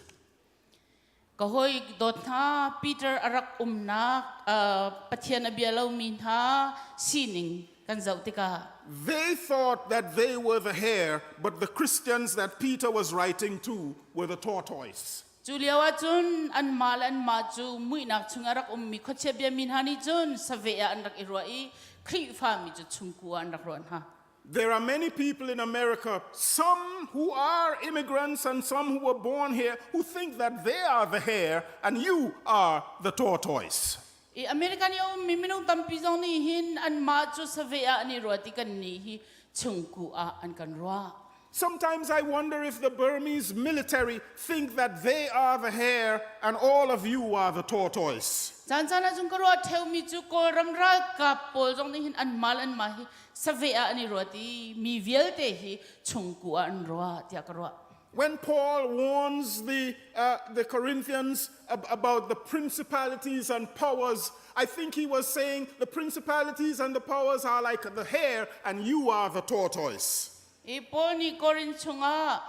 Ka hawi dawt hna, Peter a rak umnak uh, Pathian a bia lomi hna sining kan zoh tikah They thought that they were the hare, but the Christians that Peter was writing to were the tortoise. Cu lio ahcun anmah le anmah cu muihnak chung a rak ummi khuachia biami hna nih cun saveh ah an rak i ruah i Khrihfami cu chungku ah an rak ruah hna. There are many people in America, some who are immigrants and some who were born here, who think that they are the hare and you are the tortoise. I American i a ummi minung tampi zong nih hin anmah cu saveh ah an i ruat i kannih hi chungku ah an kan ruah. Sometimes I wonder if the Burmese military think that they are the hare and all of you are the tortoise. Caan caan ah cun ka ruah ṭheumi cu Kawlram ralkap pawl zong nih hin anmah le anmah hi saveh ah an i ruat i mi vialte hi chungku ah an ruah tiah ka ruah. When Paul warns the, uh, the Corinthians ab- about the principalities and powers, I think he was saying the principalities and the powers are like the hare and you are the tortoise. I Paul nih Korin chungah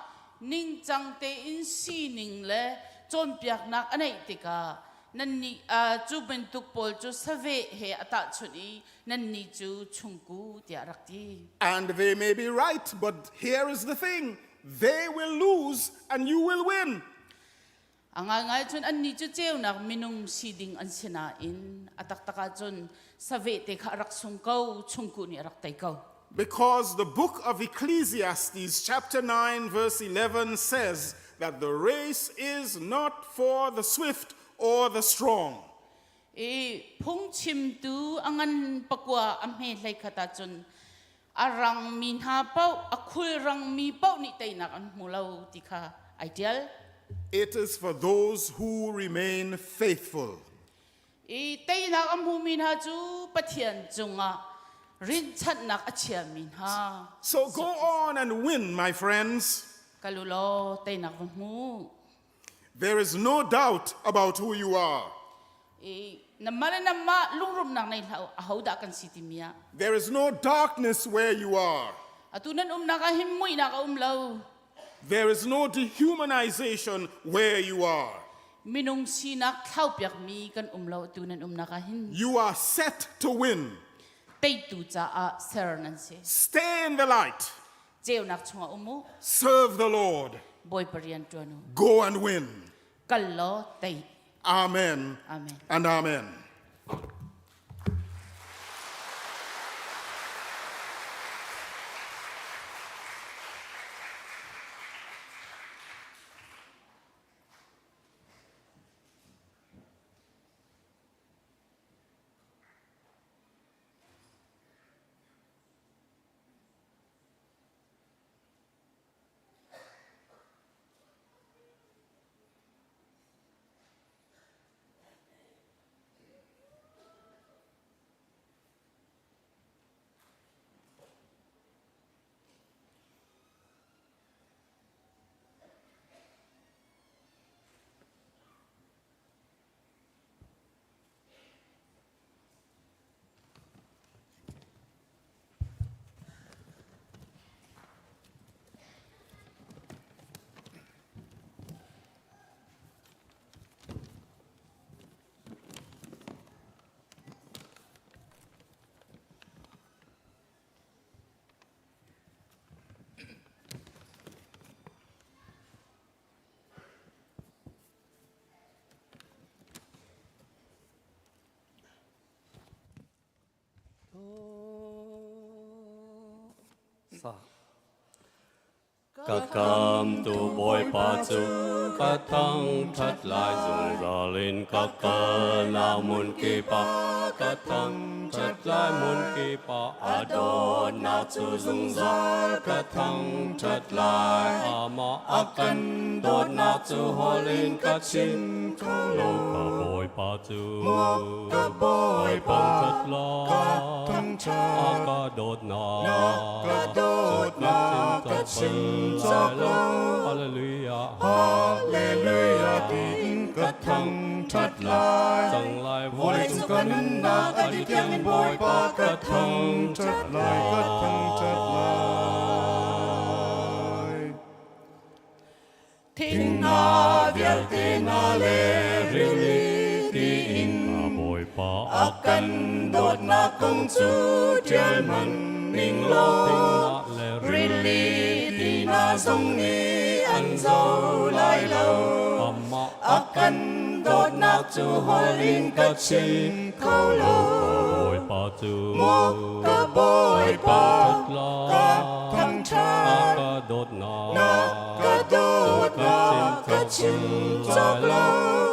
ningcang tein sining le cawnpiaknak a neih tikah nannih uh, cu bantuk pawl cu saveh he a tahchunh i nannih cu chungku tiah rak ti. And they may be right, but here is the thing they will lose and you will win. A ngaingai cun annih cu ceunak minung si ding an si nain a taktak ahcun saveh te kha a rak sung ko, chungkuh nih a rak tei ko. Because the book of Ecclesiastes, chapter 9, verse 11 says that the race is not for the swift or the strong. I phungchimtu a ngan pakua a hme hlei khat ahcun a rangmi hna paoh a khul rangmi paoh nih teinak an hmu lo ti kha ai ṭial. It is for those who remain faithful. I teinak a hmumi hna cu Pathian cungah rinhchanhnak a chiami hna. So go on and win, my friends. Kal u law teinak va hmu. There is no doubt about who you are. I namah le namah lungrumnak nei hlah u ahodah kan si timi ah. There is no darkness where you are. Atu nan umnak ah hin muihnak a um lo. There is no dehumanization where you are. Minung sinak thlaupiakmi kan um lo atu nan umnak ah hin. You are set to win. Teitu caah ser nan si. Stay in the light. Ceunak chungah um u. Serve the Lord. Bawipa rian ṭuan u. Go and win. Kal law tei. Amen. Amen. And amen. Sa. Ka kamtu Bawipa cu ka thangṭhat lai zungzal in ka kalnak hmun kip ah ka thangṭhat lai hmun kip ah a dawtnak cu zungzal ka thangṭhat lai amah a kan dawtnak cu holh in ka chim kho lo ka Bawipa cu ka Bawipa ka thangṭhat a ka dawtnak na ka dawtnak ka chim cawk lo Hallelujah Hallelujah tiin ka thangṭhat lai cang lai vawleicung ka nunnak a dih tiangin Bawipa ka thangṭhat lai ka thangṭhat lai Thinghnah vialte hna le rili tiin Ka Bawipa a kan dawtnak kong cu ṭial hmanh ning law rili ti hna zong nih an zo lai lo. Amah A kan dawtnak cu holh in ka chim kho lo. Bawipa cu Maw ka Bawipa ka thangṭhat ka dawtnak na ka dawtnak ka chim cawk lo.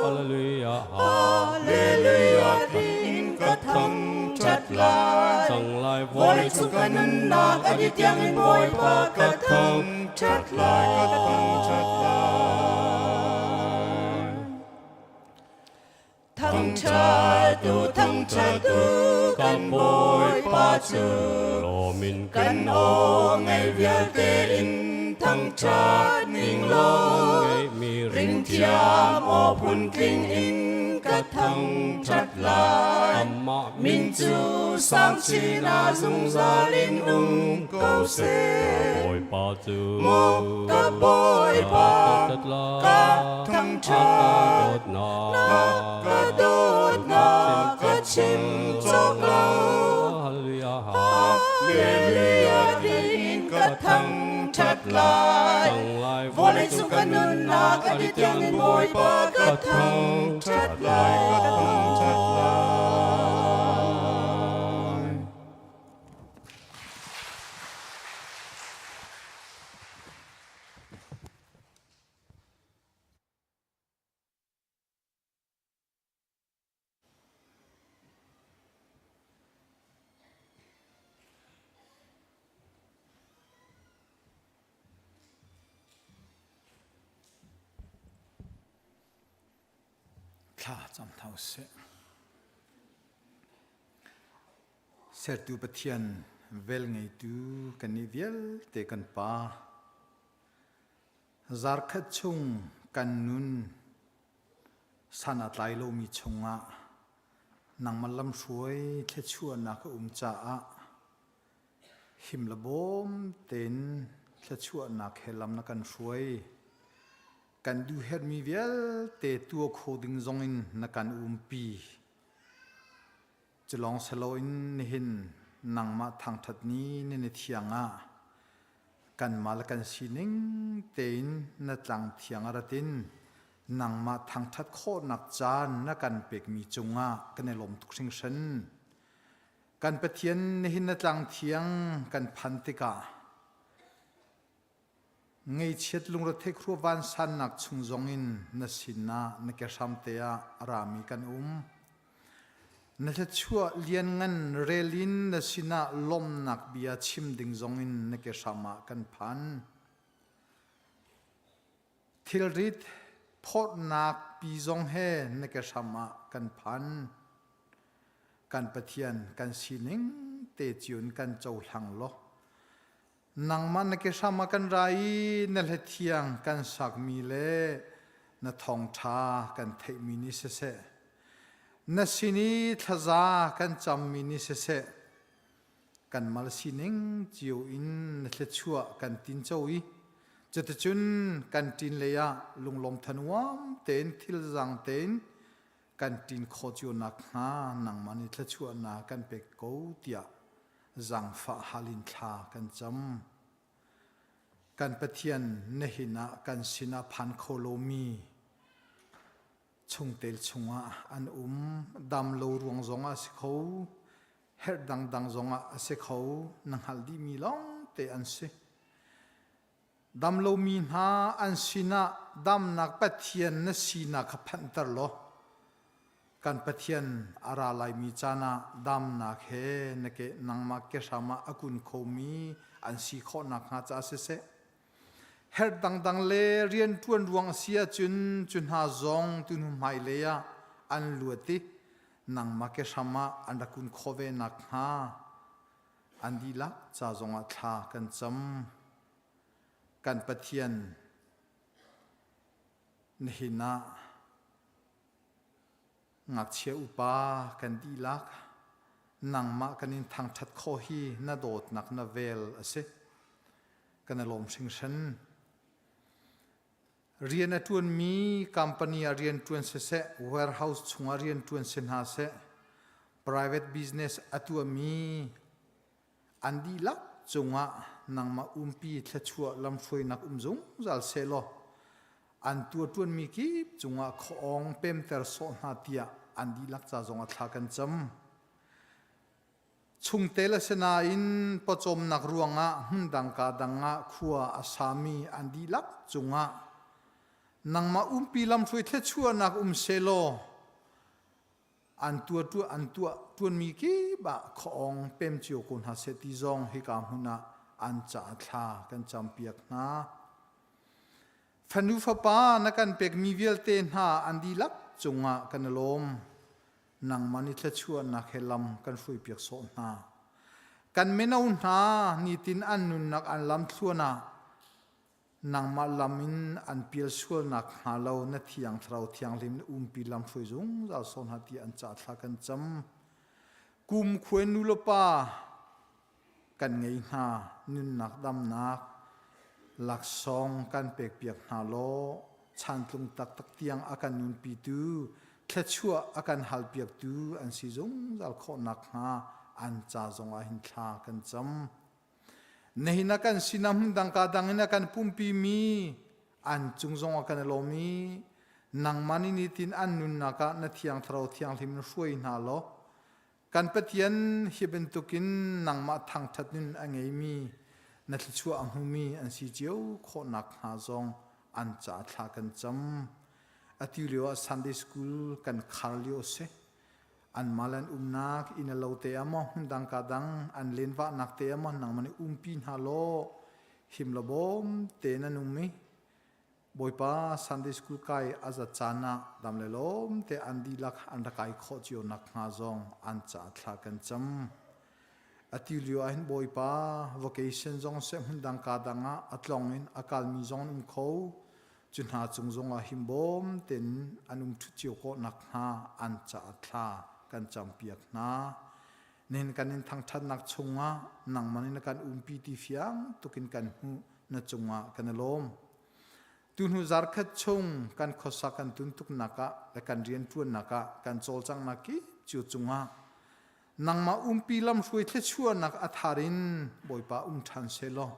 Hallelujah Hallelujah tiin ka thangṭhat lai. Cang lai Vawleicung ka nunnak a dih tiangin Bawipa ka thangṭhat lai. Ka thangṭhat lai. Thangṭhat u, thangṭhat u, kan Bawipa cu. Lawmin Kan aw ngei vialte in thangṭhat ning law. ngeihmi Ring thiam aw phuntling in ka thangṭhat lai. Amah Min cu sang chin ah zungzal in um ko seh. Bawipa cu Maw ka Bawipa ka thangṭhat na ka dawtnak ka chim cawk lo. Hallelujah Hallelujah tiin ka thangṭhat lai. Vawleicung ka nunnak a dih tiangin Bawipa ka thangṭhat lai. Ka thangṭhat lai. Thla cam hna usih. Sertu Pathian vel ngeitu kannih vialte kan Pa, zarkhat chung kan nun san a tlai lomi chungah nangmah lamhruai thluachuahnak a um caah. Him le bawm tein thluachuahnak he lam na kan hruai. Kan duhherhmi vialte tuah kho ding zongin na kan umpi. Culawng siloin nihin nangmah thangṭhat ni ni thiang ah kanmah le kan sining tein na tlang thiang a rat in nangmah thangṭhat khawhnak caan na kan pekmi cungah kan i lawm tuk hringhran. Kan Pathian nihin na tlang thiang kan phan tikah Ngaihchiat lungretheih khua vansannak chung zongin na sinah na kehram te ah a rami kan um. Na thluachuah lianngan rel in na sinah lawmhnak bia chim ding zongin na kehram ah kan phan. Thilrit phorhnak pi zong he na kehram ah kan phan. Kan Pathian kan sining te cio in kan cohlang law Nangmah na kehram ah kan ra i na hlathiang kan sakmi le na thawngṭha kan theihmi nih siseh, na sin i thlaza kan cammi nih siseh, kan mal sining cio in na thluachuah kan tinco i cuticun kan ṭin lei ah lunglawm thanuam tein thilzang tein kan ṭin khawh cio nakhnga nangmah nih thluachuah na kan pek ko tiah zaangfah hal in thla kan cam. Kan Pathian nihin ah kan sinah phan kho lomi chungtel chungah an um dam lo ruang zongah a si kho herh dangdang zongah a si kho na hngalh dihmi lawng te an si. Dam lomi hna an sinah damnak Pathian na sinak kha phanhter law kan Pathian a ra laimi caan ah damnak he na ke nangmah kehram ah a kun khomi an si khawh nakhnga caah siseh herh dangdang le rianṭuan ruang a si ahcun cu hna zong tuhnu hmailei ah an luat i nangmah kehram ah an rak kun khawh ve nakhnga an dihlak ca zongah thla kan cam. Kan Pathian nihin ah Ngakchia upa kan dihlak nangmah kan in thangṭhat khawh hi na dawtnak na vel a si. Kan i lawm hringhran. Rian a ṭuanmi company ah rian ṭuan siseh, warehouse chungah rian ṭuan si hna seh, private business a tuahmi an dihlak cungah nangmah umpi thluachuah lamhruainak um zungzal sehlaw an tuahṭuanmi kip cungah khuaawng pemter sawh hna tiah an dihlak ca zongah thla kan cam. Chungtel a si nain pawcawmnak ruangah hmundang ka dang ah khua a sami an dihlak cungah nangmah umpi lamhruai thluachuahnak um sehlaw an tuah an tuah tuanmi kip ah khuaawng pem cio ko hna seh ti zong hika hmun ah an ca thla kan campiak hna. Fanu fapa na kan pekmi vialte hna an dihlak cungah kan i lawm. Nangmah nih thluachuahnak he lam kan hruaipiak sawh hna. Kan mino hna nitin an nunnak an lam thluan ah Nangmah lam in an pial sual nakhnga lo na thiang thlarau thianghlim na umpi lam hruai zungzal sawh hna ti an ca thla kan cam. Kum khuen nu le pa kan ngei hna nunnak damnak laksawng kan pekpiak hna law chantlung taktak tiang a kan nunpitu thluachuah a kan halpiaktu an si zungzal khawh nakhnga an ca zongah hin thla kan cam. Nihin ah kan sinah hmundang ka dang in a kan pumpi mi an cung zong ah kan i lawm i nangmah nih nitin an nunnak ah na thiang thlarau thianghlim in hruai hna law kan Pathian hi bantukin nangmah thangṭhat nun a ngeimi na thluachuah a hmumi an si cio khawh nakhnga zong an ca thla kan cam. Atu lio ah Sunday School kan khar lio a si. Anmah le an umnak inn a lo te ah maw hmundang ka dang an lenvahnak te ah maw nangmah nih umpi hna law him law bawm tein an um i Bawipa Sunday School kai a zat caan ah dam le lawm te an dihlak an rak kai khawh cio nakhnga zong an ca thla kan cam. Atu lio ah hin Bawipa vocation zong seh hmundang ka dang ah a tlong in a kalmi zong an um kho. Cu hna cung zongah himbawm tein an um ṭhut cio khawh nakhnga an caah thla kan campiak hna. Nihin kan in thangṭhatnak chungah nangmah nih na kan umpi ti fiang tukin kan hmuh na cungah kan i lawm. Tuhnu zarkhat chung kan khuasa kan tuntuknak ah le kan rianṭuannak ah kan cawlcanghnak kip cio cungah nangmah umpi lamhruai thluachuahnak a thar in Bawipa um ṭhan sehlaw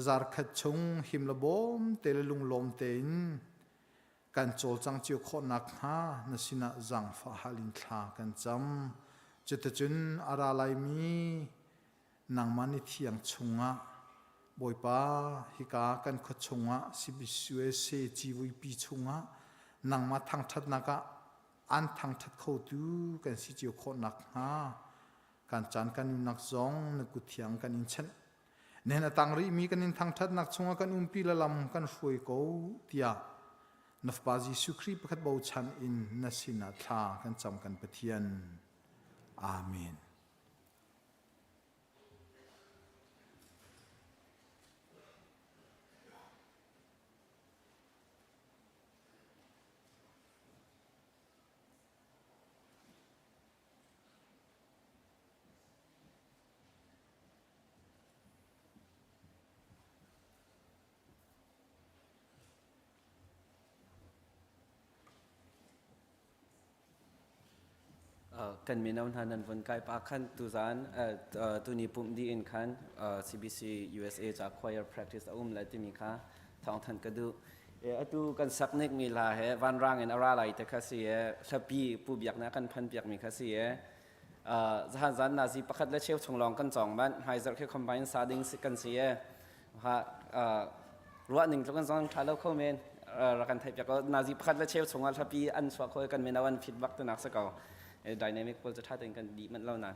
zarkhat chung him le bawm te le lunglawm tein kan cawlcang cio khawh nakhnga na sinah zaangfah hal in thla kan cam. Cuticun a ra laimi nangmah ni thiang chungah Bawipa hika kan khua chungah CBCUSA civuipi chungah nangmah thangṭhatnak ah an thangṭhat khotu kan si cio khawh nakhnga kan caan kan nunnak zong na kut thiang kan in chanh. Nihin a tang rihmi kan in thangṭhatnak chungah kan umpi le lam kan hruai ko tiah na Fapa Jesuh Khrih pakhat bochan in na sinah thla kan cam kan Pathian. Amen. Kan mino hna nan vun kai pa khan tuzan tuni pumh dih in khan CBC USA ca choir practice a um lai timi kha thawngthanh ka duh. Atu kan sak nik mi hla he vanrang in a ra lai te kha si e hlapi pu biak na kan phan piak mi kha si e zahan zan nazi pakhat le cheu chung lawng kan cawng manh hmaizarh khi combine sa ding kan si e ha ruah ning tluk an zong tha lo kho men rak kan theih piak ko nazi pakhat le cheu chungah hlapi an chuah kho kan mino an fit bak tunak si ko dynamic pawl cu tha tein kan dih manh lo na.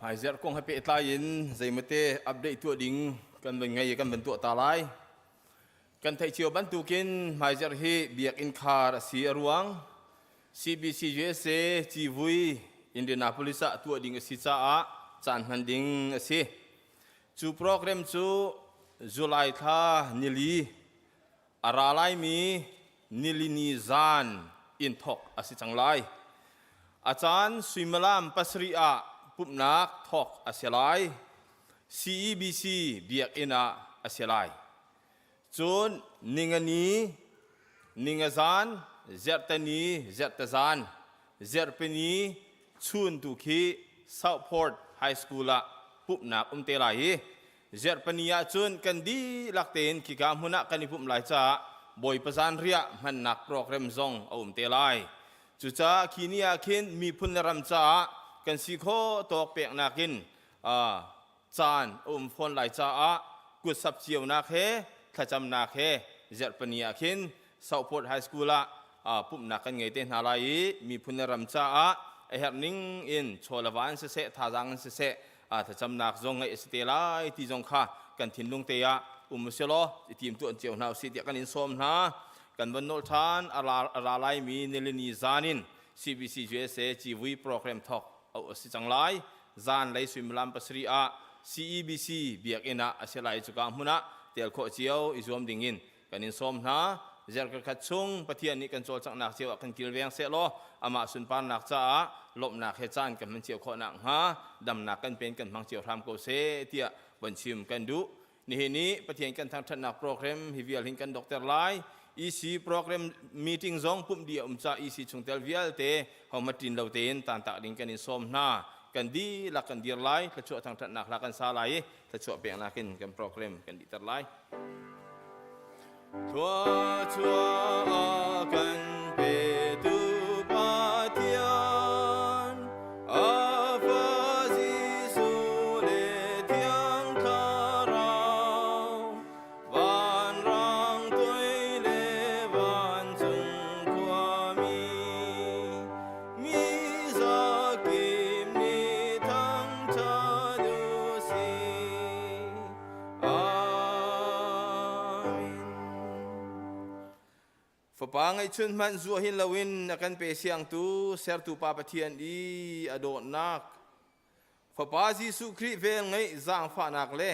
Hmaizarh kong he pehtlai in zeimate update tuah ding kan van ngei i kan van tuah ta lai. Kan theih cio bantukin hmaizarh hi biakinn khar a si a ruang CBC USA civui Indianapolis ah tuah ding a si caah caan hman ding a si. Cu program cu July thla nili a ra laimi nilini zan in thawk a si cang lai. A caan suimilam pasarih ah pumhnak thawk a si lai. CEBC biakinn ah a si lai. Cun ningani, ningazan, zerhtani, zerhtazan, zerhpini chun tu khi Southport High School ah pumhnak um te lai i Zerhpani ah cun kan dihlak tein khika hmun ah kan i pumh lai caah Bawipa zanriah hmannak program zong a um te lai. Cucaah khi ni ah khin miphun le ram caah kan si khawh tawk peknak in caan a um fawn lai caah kutsap cionak he thlacamnak he zerhpani ah khin Southport High School ah pumhnak kan ngei te hna lai i miphun le ram caah a herh ning in chaw le va in siseh thazaang in siseh thlacamnak zong ngeih a si te lai ti zong kha kan thinlung te ah um usih law i tim tuan cio hna usih tiah kan in sawm hna. Kan van nolh ṭhan a ra laimi nilini zan in CBC USA civui program thawk a si cang lai. Zan lei suimilam pasarih ah CEBC biakinn ah a si lai cuka hmun ah tel khawh cio i zuam ding in kan in sawm hna. Zerkar khat chung Pathian nih kan cawlcanghnak cio ah kan kilveng sehlaw amah sunparnak caah lawmhnak he caan kan hman cio khawh nakhnga damnak kan pen kan hmang cio hram ko seh tiah von chim kan duh. Nihin i Pathian kan thangṭhatnak program hi vial hin kan dokter lai. EC program meeting zong pumh dih a um ca EC chungtel vialte hohmanh ṭin lo tein tantak ding kan in sawm hna. Kan dihlak kan dir lai, thluachuah thangṭhatnak hla kan sa lai i thluachuah peknak in kan program kan dihter lai. Thluachuah a kan petu Pathian, a Fa Jesuh le Thiang Thlarau, vanrang tuai le vancung khuami, mi zakip nih thangṭhat u sih. Amen. Fa ngeihchun hmanh zuah hin loin a kan pe siangtu sertu Pa Pathian i a dawtnak, Fapa Jesuh Khrih vel ngeih zaangfahnak le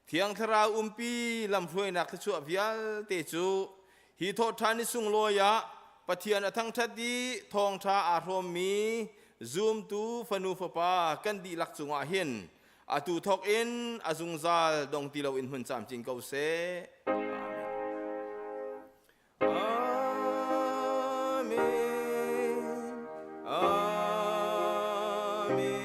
Thiang Thlarau umpi lamhruainak thluachuah vialte cu hi thawhṭhan ni sunglawi ah Pathian a thangṭhat i thawngṭha aa hrawmmi zumtu fanu fapa kan dihlak cungah hin atu thawk in a zungzal dong ti loin hmun camcin ko seh. Amen. Amen. Amen.